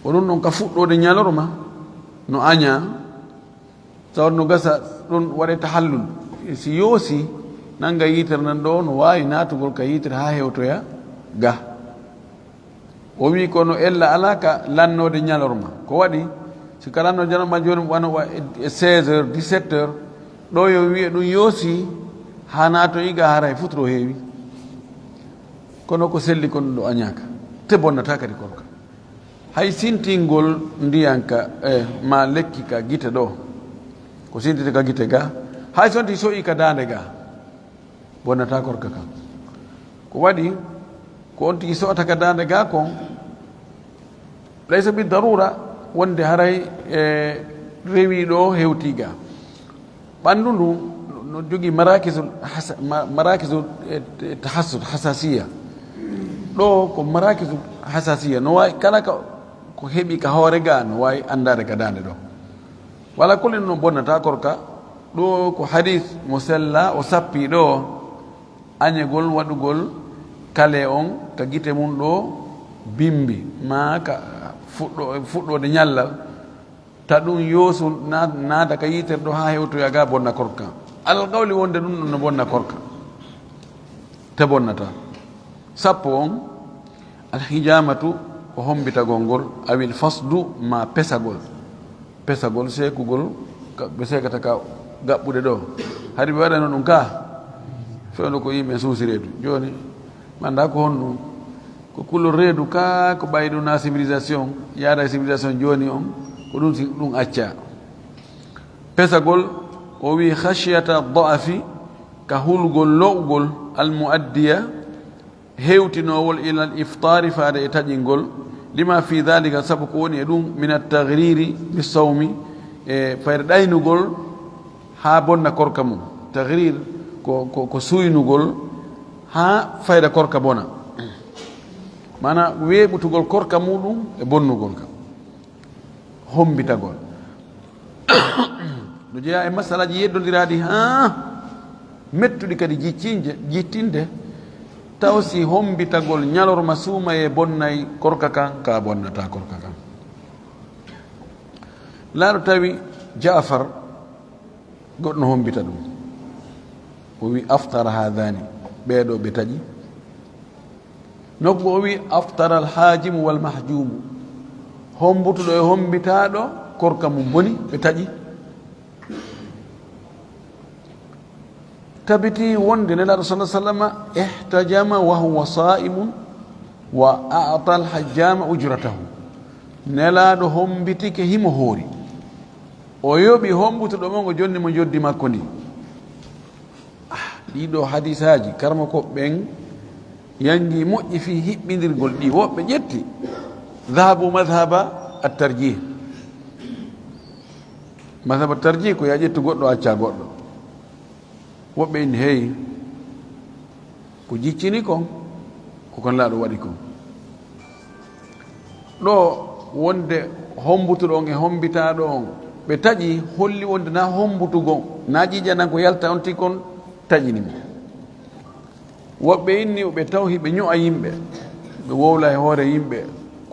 O ɗum ɗon ka fuɗɗoode ñalorma, no aña, tawa no gasa ɗum waɗe tahallul. Si yoosi, nanga yitere nan ɗo, no waawi naatugol ka yitere haa hewtoya ga. O wii kono ella alaa ka lannoode ñalorma. Ko waɗi, si ka lannoode ñalorma jooni wano wa-, e seize heures, dix-sept heures, ɗo yo wi'e ɗum yoosi, haa naatoyi ga haray futuro heewi. Kono ko selli kon ɗo añaaka. Te bonnata kadi korka. Hay sintingol ndiyan ka, eh, ma lekki ka gite ɗo. Ko sintiti ka gite ga. Hay sonti so'i ka daande ga. Bonnata korka kan. Ko waɗi, ko on tigi so'ata ka daande ga kon, laysa bi darura wonde haray, e, rewi ɗo hewti ga. Ɓanndu ndu no jogii marakisul hasa-, ma-, marakisul, e, e, tahassud, hasasiya. Ɗo ko marakisul hasasiya. No waawi kala ka, ko heɓi ka hoore ga, no waawi anndaade ka daande ɗo. Wala kulli no bonnata korka. Ɗo ko hadis mo sella o sappi ɗo. Añegol waɗugol kale on ka gite mum ɗo bimbi, ma ka fuɗɗo-, fuɗɗoode ñallal, ta ɗum yoosu na-, naata ka yitere ɗo haa hewtoya ga bonna korka. Alal qawli wonde ɗum ɗon no bonna korka. Te bonnata. Sappo on, alhijamatu ko hombitagol ngol, awil fasdu ma pesagol. Pesagol, seekugol, ka, ɓe seekata ka gaɓɓude ɗo. Hari ɓe waɗano ɗum ka, fewndo ko yimɓe suusi reedu. Jooni, mi annda ko honɗum. Ko kulol reedu ka, ko ɓayi ɗum na civilisation, yaada e civilisation jooni on, ko ɗum si-, ɗum acca. Pesagol, o wi khashyata dha'fi, ka hulgol lo'ugol, al muaddiya, hewtinoowol ilal iftaari faade e taƴingol, lima fi dhalika, sabu ko woni e ɗum, min at-taghriri bis sawmi, e fayre ɗaynugol haa bonna korka mum. Taghrir ko, ko, ko suynugol haa fayre korka bona. Maana weeɓutugol korka muɗum e bonnugol ka. Hombitagol. No jeyaa e masalaaji yeddondiraaɗi haa mettuɗi kadi jiccinje, jittinde, taw si hombitagol ñalorma suumayee bonnay korka kan, ka bonnata korka kan. Laaɗo tawi Jaafar, goɗɗo no hombita ɗum. O wi, "Aftara haadani, ɓeeɗo ɓe taƴi." Nokku o wi, "Aftara alhaajimu wal mahjuumu." Hombutuɗo e hombitaaɗo, korka mum boni, ɓe taƴi. Tabiti wonde Nelaaɗo sallallahu alaihi wasallam ihtajama wa huwa sa'imun wa a'ta al-hajjama ujratahu. Nelaaɗo hombitike himo hoori. O yoɓi hombutuɗo mo ngo jonni mo joddi makko ndi. Ah, ɗiɗo hadisaaji, karmo ko ɓen yangi moƴƴi fii hiɓɓindirgol ɗi. Woɓɓe ƴetti, dhahabu madhhaba at-tarjih. Madhhab at-tarjih ko ya ƴettu goɗɗo, acca goɗɗo. Woɓɓe inni, "Hey, ko jiccini kon, ko kon laaɗo waɗi kon." Ɗo wonde hombutuɗo on e hombitaaɗo on, ɓe taƴi, holli wonde na hombutugol, na ƴiiƴanan ko yalta on tigi kon taƴini mo. Woɓɓe inni ɓe taw hiɓe ño'a yimɓe, ɓe wowla e hoore yimɓe,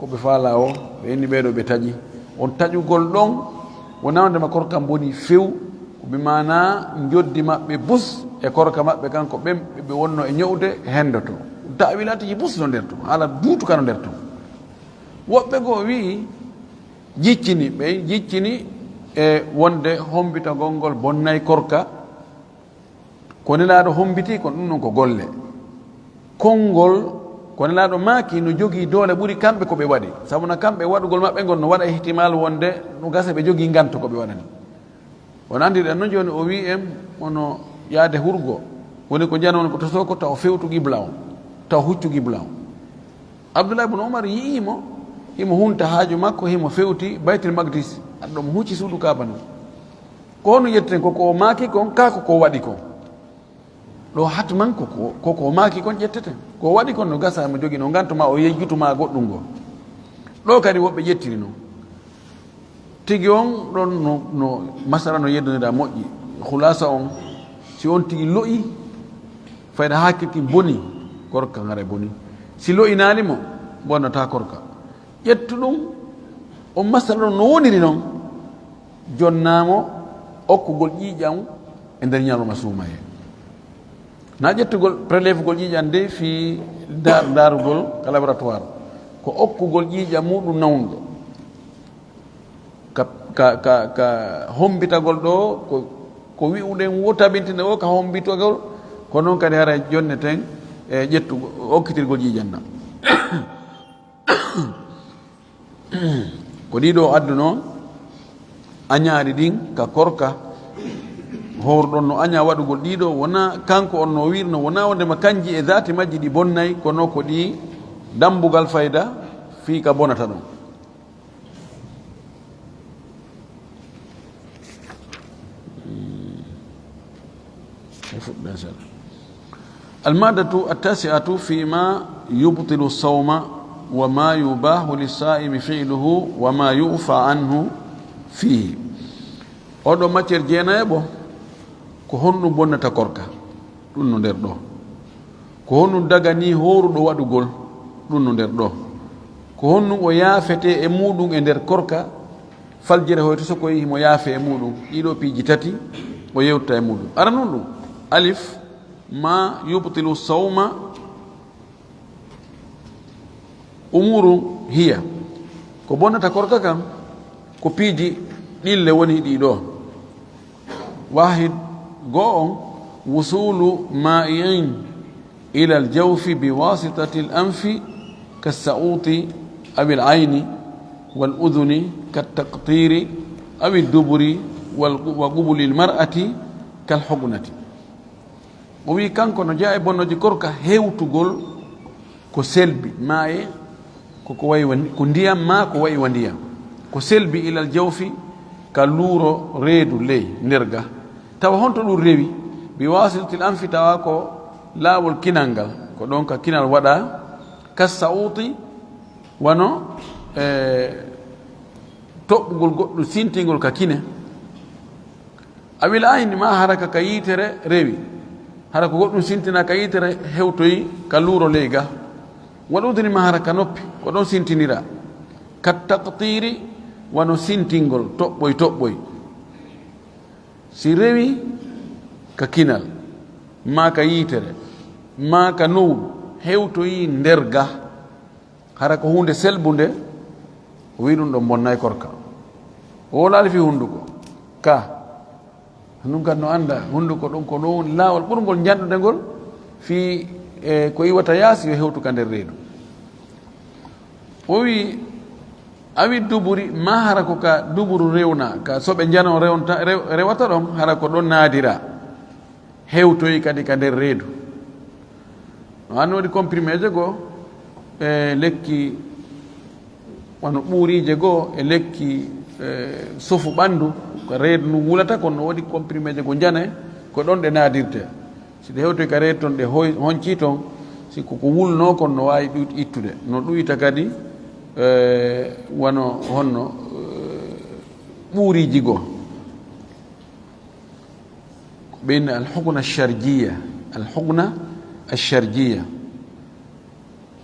Ko ɓe faalaa o, ɓe inni ɓee ɗoo ɓe taƴi. On taƴugol ɗon, wonaa wonde ma korka mboni few, ko bi maanaa njoddi maɓɓe bus e korka maɓɓe kanko ɓen ɓe ɓe wonnoo e ño'ude hendo to. Ta'wilaatiji bus no nder ton, haala duutuka no nder ton. Woɓɓe goo wi'i, jiccini, ɓe jiccini e wonde hombitagol ngol bonnay korka, ko Nelaaɗo hombiti kon, ɗum ɗon ko golle. Konngol, ko Nelaaɗo maaki no jogii doole ɓuri kamɓe ko ɓe waɗi. Sabu na kamɓe waɗugol maɓɓe ngol no waɗa ihtimal wonde no gasa ɓe jogii nganto ko ɓe waɗani. On anndi ɗen non jooni o wi'i en hono yaade hurgo, woni ko njanon ko to soko taw fewtu qibla on, taw huccu qibla on. Abdullah ibn Umar yi'i mo, himo hunta haaju makko, himo fewti Baytul Maqdis, aɗa ɗon hucci suudu Kaaba ndun. Ko honno ƴetteten ko ko o maaki kon, kaa ko ko o waɗi kon? Ɗo hatman ko ko, ko ko o maaki kon ƴetteten. Ko o waɗi kon no gasa mo jogii no nganto ma o yejjutu ma goɗɗum goo. Ɗo kadi woɓɓe ƴettiri non. Tigi on ɗon no, no masala no yeddondiraa moƴƴi. Khulasa on, si on tigi lo'i, fayda hakkil kin boni, korka ngara boni. Si lo'inaali mo, bonnataa korka. Ƴettu ɗum, on masala ɗon no woniri non, jonnaa mo okkugol ƴiiƴam e nder ñalawma suumayee. Na ƴettugol, prélèvegol ƴiiƴam de fii daar-, daarugol ka laboratoire, ko okkugol ƴiiƴam muɗum nawnuɗo. Ka, ka, ka, ka hombitagol ɗo, ko, ko wi'uɗen wo tabintinde o ka hombitagol, ko non kadi haray jonneten e ƴettugo, okkitirgol ƴiiƴam ɗam. Ko ɗii ɗoo adduno añaari ɗin ka korka. Hooruɗon no aña waɗugol ɗii ɗoo, wonaa kanko on no wi'irno, wonaa wonde ma kanji e zaati majji ɗi bonnay, kono ko ɗi dambugal fayda fii ka bonata ɗon. E fuɗɗan sala. Almadatu attasi'atu fima yubtilu sawma wa ma yubahu lisa'imi fi'luhu wa ma yu'fa anhu fihi. Oɗo matière jeenayaɓo, ko honɗum bonnata korka? Ɗum no nder ɗo. Ko honɗum daganii hooruɗo waɗugol? Ɗum no nder ɗo. Ko honɗum o yaafetee e muuɗum e nder korka? Faljere hoyto so ko himo yaafe e muuɗum. Ɗii ɗoo piiji tati o yewta e muuɗum. Aranun ɗum, alif, ma yubtilu sawma, umuru hiya. Ko bonnata korka kan, ko piiji ɗille woni ɗii ɗoo. Wahid, goo on, wusulu ma'i'in ila al-jawfi bi wasitati al-anfi, ka sa'uti aw al-ayni wal udhuni, ka taqtiri aw ad-duburi wal, wa qubuli al-mar'ati kal huqnati. O wi'i kanko no jeyaa e bonnooji korka hewtugol ko selbi, maa e ko, ko wayi wa, ko ndiyam maa ko wayi wa ndiyam. Ko selbi ilal jawfi ka luuro reedu ley nder ga. Tawa honto ɗum rewi? Bi wasitatil anfi, tawa ko laawol kinal ngal, ko ɗon ka kinal waɗa, ka sa'uti, wano, e, toɓɓugol goɗɗum sintingol ka kine. Awil ayni, ma hara ka, ka yiitere rewi, hara ko goɗɗum sintina ka yiitere hewtoyi ka luuro ley ga. Wal uduni, ma hara ka noppi, ko ɗon sintinira. Ka taqtiri, wano sintingol toɓɓoy toɓɓoy. Si rewi ka kinal, ma ka yiitere, ma ka nowru, hewtoyi nder ga, hara ko huunde selbunde, o wi'i ɗum ɗon bonnay korka. O wolaali fii hunduko. Ka. Ɗum kan no annda hunduko ɗum ko ɗum laawol ɓurngol njanɗude ngol fii, e, ko iwata yaasi yo hewtu ka nder reedu. O wi'i, awi duburi, ma hara ko ka duburu rewna, ka soɓe njano rewnta, rew-, rewata ɗon, hara ko ɗon naadira. Hewtoyi kadi ka nder reedu. No anndi woodi comprimé je goo, e lekki wano ɓuuriije goo, e lekki, e sofu ɓanndu, ko reedu ndu wulata, kono no woodi comprimé je goo njane, ko ɗon ɗe naadirte. Si ɗe hewtoyi ka reedu ton, ɗe hoy-, honcii ton, si ko, ko wulnoo kon no waawi ɗu-, ittude. No ɗuyta kadi, e, wano honno, e, ɓuuriiji goo. Ko ɓe inni alhukna sharjiya, alhukna asharjiya.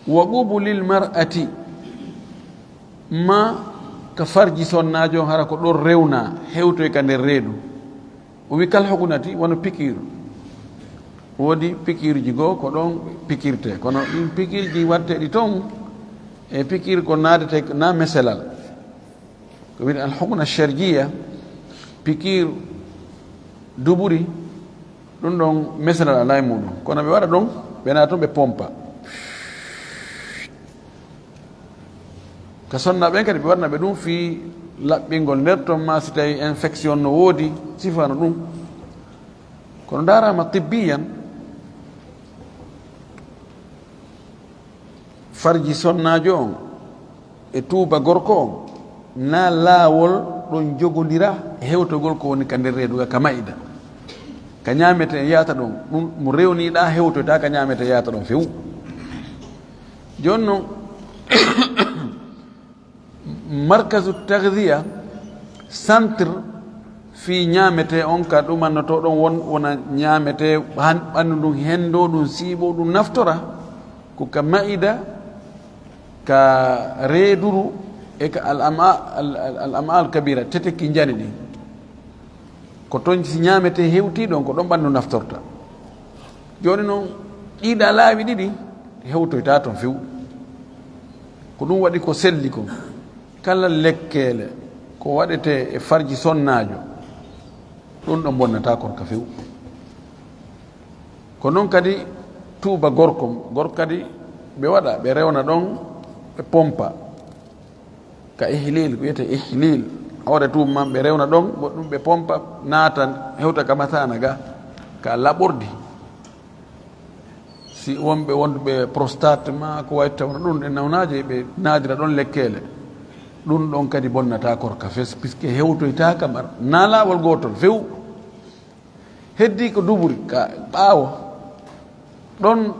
Wa qubulil mar'ati, Ma ka farji sonnaajo on, hara ko ɗon rewna, hewtoy ka nder reedu. O wi kal hokunati wano pikiir. Woodi pikiirji goo ko ɗon pikirte, kono ɗin pikiirji watteeɗi ton e pikiir ko naadete na meselal. Ko wiyde al hukna sharjiya, pikiir duburi, ɗum ɗon meselal alaa e muɗum. Kono ɓe waɗa ɗon, ɓe naata toon ɓe pompa. Ka sonna ɓen kadi ɓe waɗana ɓe ɗum fii laɓɓingol nder ton, ma si tawi infection no woodi, sifano ɗum. Kono ndaarama tibbiyan, farji sonnaajo on e tuuba gorko on, na laawol ɗon jogodira e hewtogol ko woni ka nder reedu ga ka maida. Ka ñaamete yaata ɗon, ɗum mo rewniɗa hewtoyta ka ñaamete yaata ɗon few. Jooni non, markazu taghdiya, centre fii ñaamete on ka ɗumannoto ɗon won, wona ñaamete han ɓanndu ndun hendo, ɗum siiɓo, ɗum naftora, ko ka maida, ka reeduru, e ka al ama, al, al, al ama al kabira, teteki njani ɗin. Ko ton si ñaamete hewti ɗon, ko ɗon ɓanndu naftorta. Jooni non, ɗiɗa laawi ɗiɗi hewtoyta ton few. Ko ɗum waɗi ko selli kon, kala lekkeele ko waɗete e farji sonnaajo, ɗum ɗon bonnata korka few. Ko non kadi tuuba gorko, gorko kadi ɓe waɗa, ɓe rewna ɗon, ɓe pompa. Ka ihlil, ko wiyete ihlil. Hoore tuuba man ɓe rewna ɗon, goɗɗum ɓe pompa, naata, hewta ka masaana ga, ka laɓordi. Si wonɓe wonɓe prostate ma ko wayi tawno ɗum e nawnaaje, ɓe naadira ɗon lekkeele. Ɗum ɗon kadi bonnata korka fes, puisque hewtoyta ka mar, na laawol gootol few. Heddi ko duburi ka ɓaawo. Ɗon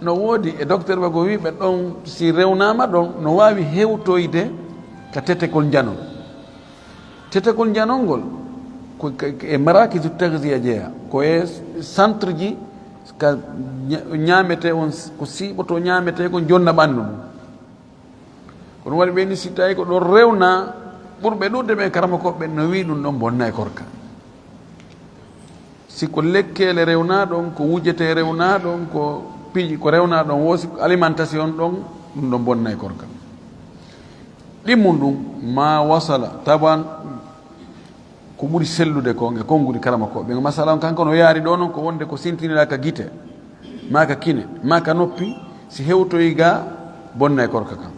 no woodi e docteur wago wiiɓe ɗon si rewnama ɗon no waawi hewtoyde ka tetekol njanol. Tetekol njanol ngol ko e marakisu taghziya jeeya, ko e centre ji ka ña-, ñaamete on, ko siiɓoto ñaamete kon jonna ɓanndu mum. Ko ɗum waɗi ɓe ni, si tawi ko ɗon rewna, ɓurɓe ɗuuɗde ɓe karamokooɓe ɓen no wi'i ɗum ɗon bonna e korka. Si ko lekkeele rewna ɗon, ko wujete rewna ɗon, ko piiji ko rewna ɗon, wo si ko alimentation ɗon, ɗum ɗon bonna e korka. Ɗimmun ɗum, ma wasala, taban, ko ɓuri sellude kon e konguɗi karamokooɓe. Masala on kanko no yaari ɗo non ko wonde ko sintiniɗa ka gite, ma ka kine, ma ka noppi, si hewtoyi ga bonna e korka kan.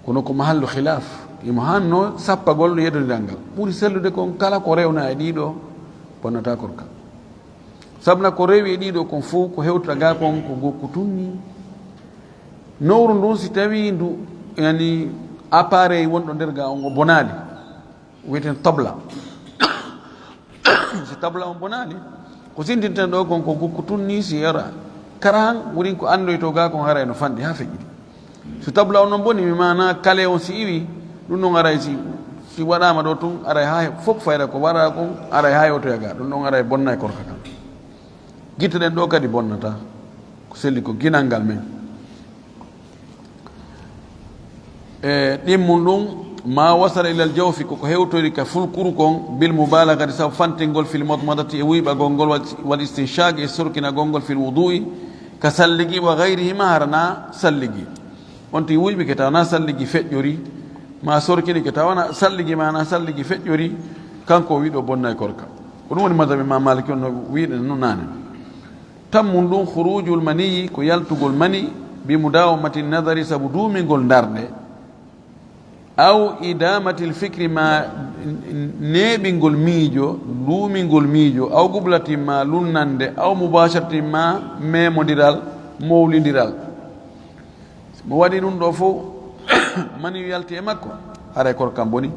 Kono ko mahallu khilaf, imo hanno sappagol no yeddodiral ngal. Ɓuri sellude kon kala ko rewna e ɗiɗo bonnata korka. Sabna ko rewi e ɗiɗo kon fof ko hewtata ga kon ko gokku tunni. Nowru ndun si tawi ndu, yani, appareil wonɗo nder ga on o bonaali. Wiyeten tabla. Si tabla on bonaali, ko sintinten ɗo kon ko gukku tun ni si yara. Kara han wurin ko andoyto ga kon haray no fanɗi ha feƴƴi. Si tabla on non boni, mi mana kale on si iwi, ɗum non aray si, si waɗama ɗo tun, aray ha he-, fof fayra ko waɗa kon, aray ha hewtoya ga, ɗum non aray bonna e korka kan. Gitte ɗen ɗo kadi bonnata, ko selli ko ginal ngal men. E ɗimmun ɗum, ma wasala ilal jawfi, koko hewtori ka fulkuru kon, bil mubalagati, sabu fantingol fil madmadati e wuyɓagol ngol, wal, wal istinshaq e sorkinagol ngol fil wudu'i, ka salligi, wa gayrihima, harana salligi. On ti wuyɓi ke tawana salligi feƴƴori, ma sorkini ke tawana salligi, mana salligi feƴƴori, kanko o wiɗo bonna e korka. Ko ɗum woni madhabi ma Maliki on no wiɗen no nane. Tammun ɗum khurujul maniyi, ko yaltugol mani, bi mudawamati nadari, sabu duumingol ndarɗe, aw idamatil fikri, ma neeɓingol miijo, duumingol miijo, aw gublati, ma lunnande, aw mubasharati, ma memodiral, mowlindiral. Mo waɗi ɗum ɗo fof, mani yalti e makko, haray korkam boni.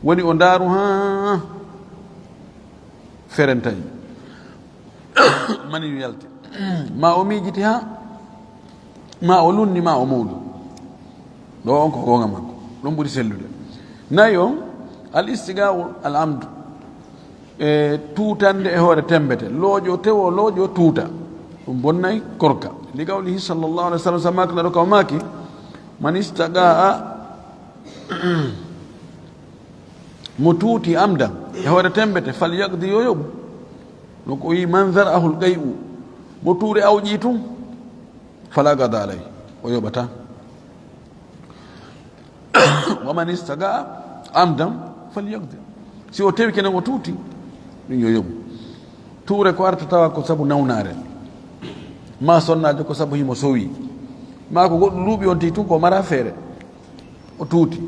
Woni o ndaaru ha ferentay. Mani yo yalti. Ma o miijiti ha, ma o lunni, ma o mowlu. Ɗo on ko goonga makko. Ɗum ɓuri sellude. Nayi on, al istiga'u al amdu. E tuutande e hoore tembete. Looƴo tewo, looƴo tuuta. Ɗum bonnay korka. Li qawlihi sallallahu alaihi wasallam, sama kala ɗo kaw maaki, man istagaa Mo tuuti amdan, e hoore tembete, fal yaqdi, yo yoɓu. No ko wi man zara'ahul qay'u, mo tuure awƴi tun, fala qada alayhi, o yoɓata. Wa man istaqa amdan, fal yaqdi. Si o tewi kenen o tuuti, ɗum yo yoɓu. Tuure ko arta tawa ko sabu nawnaare, ma sonnaajo ko sabu himo sowi, ma ko goɗɗum luuɓi on tigi tun ko mara feere, o tuuti,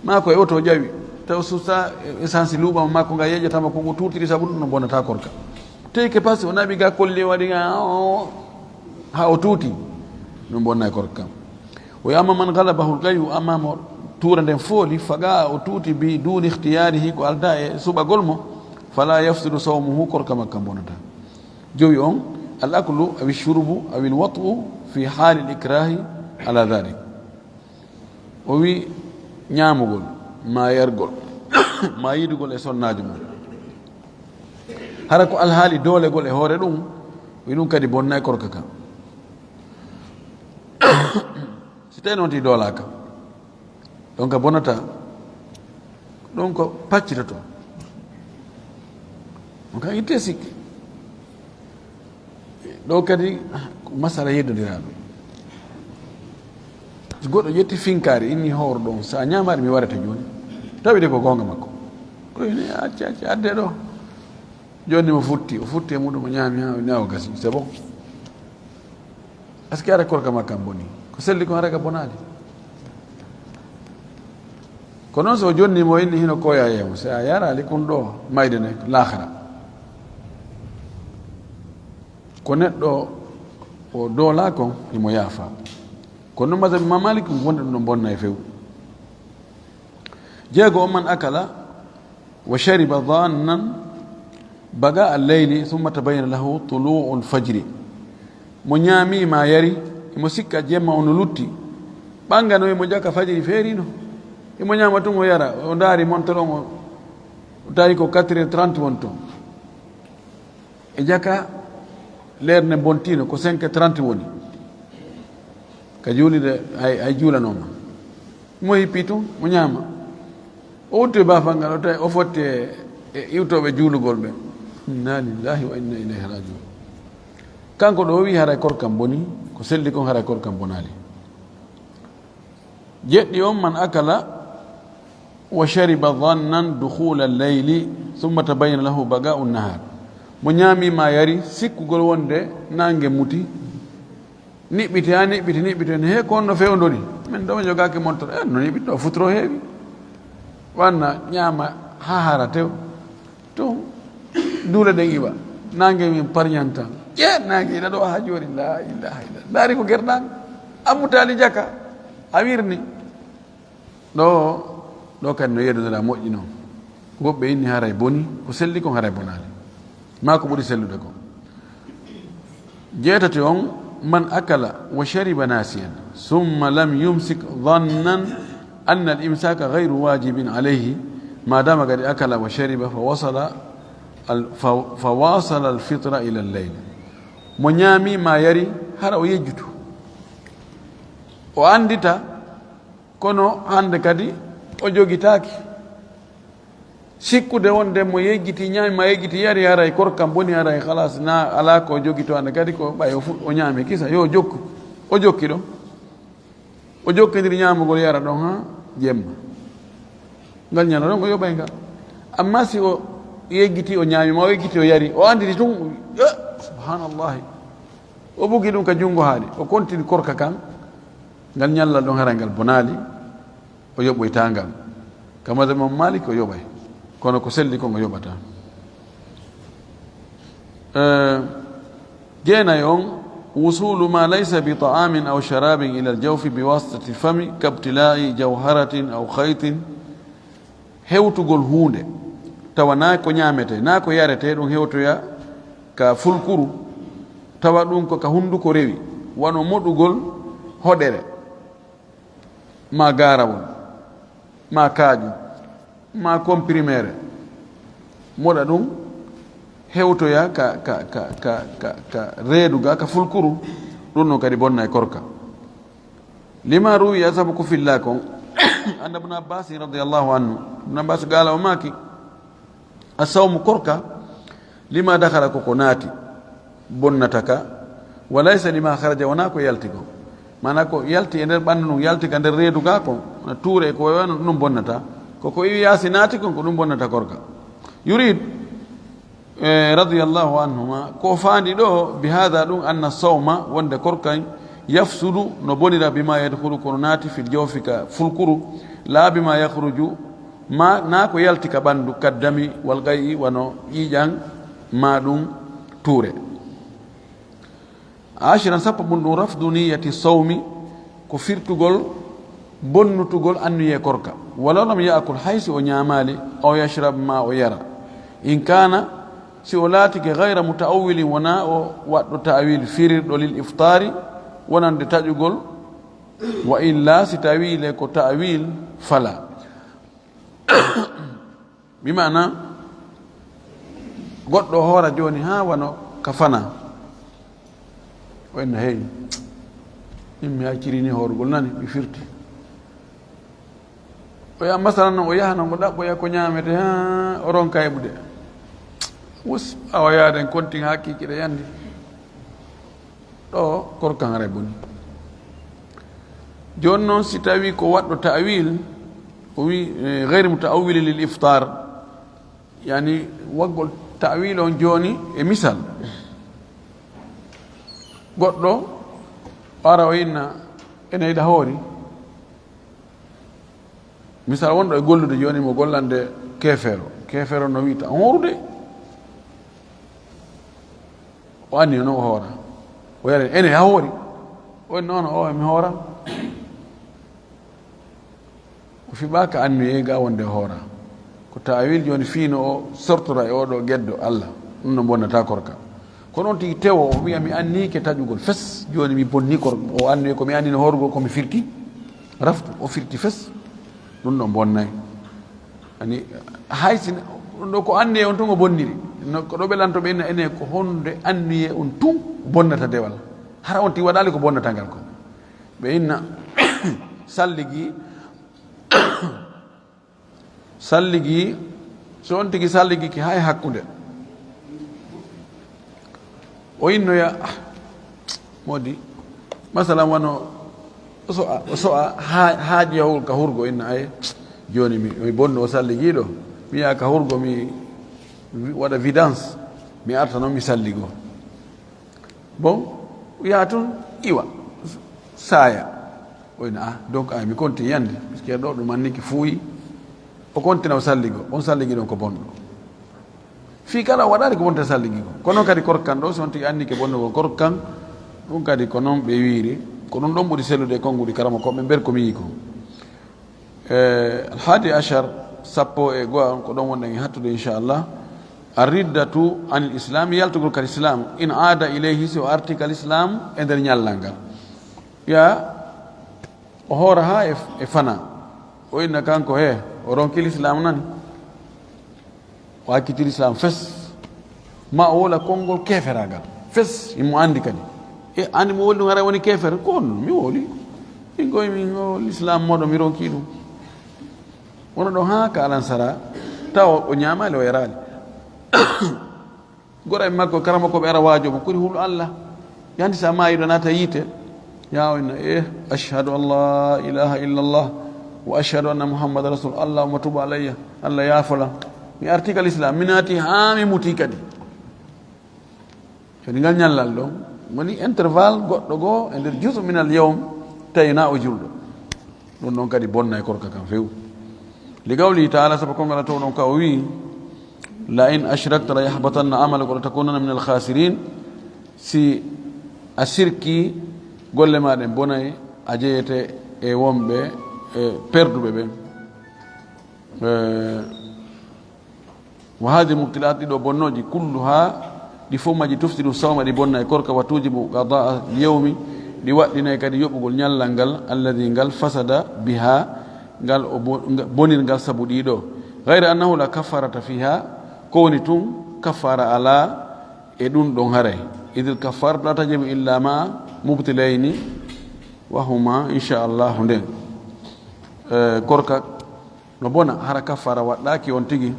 ma ko e oto o ƴawi, taw susa essence luuɓama, ma ko nga yeƴatama, ko ngo tuutiri, sabu ɗum no bonata korka. Tey ke pasi o naɓi ga kolli waɗi ga, o, ha o tuuti, ɗum bonna e korka kam. O amma man ghalabahu al-qay'u, amma mo tuure nden fooli, faqa, o tuuti, bi duni ikhtiyarihi, ko alda e suɓagol mo, fala yafsudu sawmuhu, korka makka bonata. Jowi on, al-aklu aw ash-shurbu aw al-wat'u fi hali al-ikrahi ala dhalik. O wi ñaamugol, ma yargol, ma yidugol e sonnaajo mum. Hara ko alhaali doolegol e hoore ɗum, wi ɗum kadi bonna e korka ka. Si tawi noon ti doolaaka, ɗon ka bonata, ɗon ko paccitoto. On ka itte sikke. Ɗo kadi ko masala yeddondiraaɗo. So goɗɗo ƴetti finkaari, inni hooro ɗon, so a ñaamaade mi warete jooni. Tawi de ko goonga makko. Ko ine acci, acci, adde ɗo. Jooni mo futti, o futti e muɗum, o ñaami haa o gasi, c'est bon. Est-ce que ara korka makka boni? Ko selli kon ara ka bonaali. Ko noon so o jonni mo inni hino koya yeemo, si a yaraali kun ɗo mayde ne laakhara. Ko neɗɗo o doola kon, himo yaafa. Kono mazhab Imam Malik, wonde ɗum ɗo bonna e few. Jeego on, man akala wa shariba dhannan baga al-layli thumma tabayyana lahu tulu'u al-fajri. Mo ñaami ma yari, imo sikka jemma on no lutti. Ɓanganoyi mo jaka fajiri feerino. Imo ñaama tun o yara, o ndaari montor on, o tawi ko quatre heures trente woni ton. E jaka, leer ne bontino, ko cinq heures trente woni. Ka juulide, ay, ay juulanooma. Mo hippi tun, mo ñaama. O utti e baafal ngal, o tawi o fotti e, e iwtooɓe juulugol ɓe. Inna lillahi wa inna ilayhi rajiun. Kanko ɗo o wi haray korkam boni, ko selli kon haray korkam bonaali. Jeɗɗi on, man akala wa shariba dhannan dukhula al-layli, thumma tabayyana lahu baga'u an-nahar. Mo ñaami ma yari, sikkugol wonde nange muti, niɓɓiti, a niɓɓiti, niɓɓiti, he ko on no fewndori? Min ɗo mi jogaaki montor, eh, no niɓɓiti ɗo futuro heewi. Wanna ñaama ha hara tew. Tun, duule ɗen iwa. Nange min parñanta. Ƴe, nange ina ɗo ha jooni. La ilaha illa. Ndaari ko gerɗan. Ammutaali jaka. A wirni. Ɗo, ɗo kadi no yeddondiraa moƴƴi non. Woɓɓe inni haray boni, ko selli kon haray bonaali. Maa ko ɓuri sellude kon. Jeetati on, man akala wa shariba nasiyan, summa lam yumsik dhannan anna al-imsaka ghayru wajibin alayhi, ma dama qad akala wa shariba fa wasala al-, fa, fa wasala al-fitra ila al-layl. Mo ñaami ma yari, hara o yejjutu. O andita, kono hande kadi o jogitaaki. Sikkude wonde mo yejjiti, ñaami ma yejjiti, yari, haray korkam boni, haray halas, na ala ko jogito, ande kadi ko ɓay o fu-, o ñaami kisa, yo jokku. O jokki ɗon. O jokkindiri ñaamugol yara ɗon ha jemma. Ngal ñala ɗon o yoɓay ngal. Amma si o yejjiti, o ñaami ma, o yejjiti, o yari, o anditi tun, eh, subhanallahi. O bugi ɗum ka junngo haali, o kontini korka kan, ngal ñallal ɗon haray ngal bonaali. O yoɓoyta ngal. Ka mazhab Imam Malik o yoɓay. Kono ko selli kon o yoɓata. Eh, jeenay on, wusulu ma laysa bi ta'amin aw sharabin ila al-jawfi bi wasitati al-fami, kabtila'i jawharatin aw khaytin, hewtugol huunde, tawa na ko ñaamete, na ko yarete, ɗum hewtoya ka fulkuru, tawa ɗum ko ka hunduko rewi, wano moɗugol hoɗere. Ma gaarawol, ma kaaju, ma comprimere, moɗa ɗum, hewtoya ka, ka, ka, ka, ka, ka reedu ga, ka fulkuru, ɗum ɗon kadi bonna e korka. Lima ruwiya, sabu ko filla kon, Anna Ibn Abbas radiyallahu anhu, Ibn Abbas qaala, o maaki, "As-sawmu, korka, lima dakhala, ko ko naati, bonnata ka, wa laysa lima kharaja, wonaa ko yalti ko." Maanaa ko yalti e nder ɓanndu ndun, yalti ka nder reedu gaa kon, tuure e ko wayi non, ɗum bonnata. Ko ko iwi yaasi naati kon, ko ɗum bonnata korka. Yurid, e, radiyallahu anhuma, ko faandi ɗo, bi hada, ɗum, anna sawma, wonde korka, yafsudu, no bonira, bima yadkhulu, kono naati, fil jawfi, ka fulkuru, la bima yakhruju, ma, naa ko yalti ka ɓanndu, kaddami wal qay'i, wano ƴiiƴan, ma ɗum tuure. Ashiran, sappo mun ɗum, rafdu niyyati sawmi, ko firtugol, bonnutugol anniyee korka. Walaw lam ya'kul, hay si o ñaamaali, aw yashrab, ma o yara. In kaana, si o laatike, ghayra muta'awwilin, wonaa o waɗɗo ta'wil, firirɗo, lil iftaari, wonande taƴugol, wa illa, si tawii le ko ta'wil, fala. Bi maana, goɗɗo hoora jooni haa wano ka fana. O inna, "Hey, min mi acciri ni hoorugol nani, mi firti." O yaha, masalan non, o yaha non, o ɗaɓɓoya ko ñaamete, haa o ronka heɓude. Wus, awa yaaden kontin haa kiikiɗe yandi. Ɗo korkan haray boni. Jooni non, si tawii ko waɗɗo ta'wil, o wi, eh, ghayri muta'awwili lil iftar, yani waggol ta'wil on jooni e misal. Goɗɗo ara o inna, "Ene yiɗa hoori." Misal, wonɗo e gollude jooni mo gollande keefeero. Keefeero no wi'ta, "On hoorude?" O anni noon o hoora. O yare, "Ene a hoori?" O inna, "Noon, o mi hoora." O fiɓaaka anniyee ga wonde hoora. Ko ta'wil jooni fii no o sortora e oɗo geddo Allah. Ɗum no bonnata korka. Kono on tigi tewo, o wi'a, "Mi anniike taƴugol fes. Jooni mi bonni korka." O anniye ko mi annino hoorugol, ko mi firti. Raftu, o firti fes. Ɗum ɗon bonnay. Ani, hay si ɗum ɗo ko anniyee on tun o bonniri. No, ko ɗo ɓe lanto ɓe inna, "Ene ko honde anniyee on tun bonnata dewal? Hara on tigi waɗaali ko bonnata ngal ko?" Ɓe inna, "Salligi." Salligi, so on tigi salligike hay hakkunde. O innoya, ah, modi, masalan, wano, o so'a, o so'a, ha-, haajiyawol ka hurgo, inna, "Ay, jooni mi, mi bonno o salligiiɗo, mi yaha ka hurgo, mi wi-, waɗa vidange, mi arta noon mi salligo." Bon, o yaha tun, iwa, saaya. O inna, "Ah, donc, ay, mi konti yande, parce que ɗo ɗum anniki fuuyi." O kontina o salligo, on salligi ɗon ko bonɗo. Fii kala o waɗaali ko bonta salligi ko. Kono kadi korkan ɗo, si on tigi annike bonno ko korkan, ɗum kadi ko noon ɓe wiiri. Ko ɗum ɗon ɓuri sellude e konnguɗi karama ko ɓe mber ko mi yii ko. Eh, alhaadi ashar, sappo e go'a, ko ɗon wonɗen e hattude, inchallah. Arriddatu anil islam, yaltugol kal islam, in aada ilayhi, si o arti kal islam e nder ñallal ngal. Ya, o hoora haa e, e fana. O inna kanko, he, o ronki lislaam nan. O acciti lislaam fes. Ma o wola konngol keeferaagal. Fes, himo anndi kadi. E, anndi mo woli ɗum, hara woni keefere. Ko on, mi woli. Min koye min o lislaam moɗo, mi ronki ɗum. Wona ɗo haa ka alansara, tawa o ñaamaali, o yaraali. Gora e makko, karama ko ɓe ara waajo mo, kuri hulu Allah. Yandi sa maayi ɗo naata yiite. Ya o inna, eh, "Ashhadu an la ilaha illallah, wa ashhadu anna Muhammadan rasul, Allahumma tub alayya, Allah yaafola. Mi arti kal islam, mi naati haa mi muti kadi." Kadi ngal ñallal ɗon, woni intervalle goɗɗo goo e nder juzu minal yawm, tawi na o julɗo. Ɗum ɗon kadi bonna e korka kan few. Li qawlihi ta'ala, sabu konngol Allah towɗon ka o wi'i, "La in ashrakta la yahbatanna amaluka wa la takunanna minal khasirin." Si a sirki, golle ma ɗen bonay, a jeyete e wonɓe, e perduɓe ɓen. Eh, wa hadhihi mubtilat, ɗiɗo bonnooji, kulluha, ɗi fof majji, tufsidu sawma, ɗi bonna e korka, wa tujibu qada'a yawmi, ɗi waɗɗinay kadi yoɓugol ñallal ngal, alladhi, ngal, fasada biha, ngal o bo-, nga-, bonir ngal sabu ɗiɗo. Ghayra annahu la kaffarata fiha, ko woni tun, kaffara ala e ɗum ɗon haray. Idil kaffaratu la tajibu illa ma mubtilayni, wa huma, insha Allah, nden. Eh, korka no bona, hara kaffara waɗɗaaki on tigi.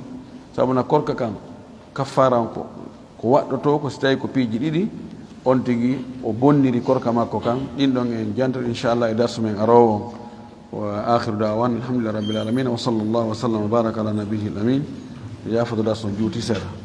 Sabu na korka kan, kaffara on ko, ko waɗɗoto ko si tawi ko piiji ɗiɗi, on tigi o bonniri korka makko kan. Ɗin ɗon en jantoto inchallah e darsu men aroowo. Wa akhiru da'wana alhamdulillahi rabbil alamin, wa sallallahu wa sallam wa baraka ala nabiyil amin. Yaafo to darsu on juuti seeɗa.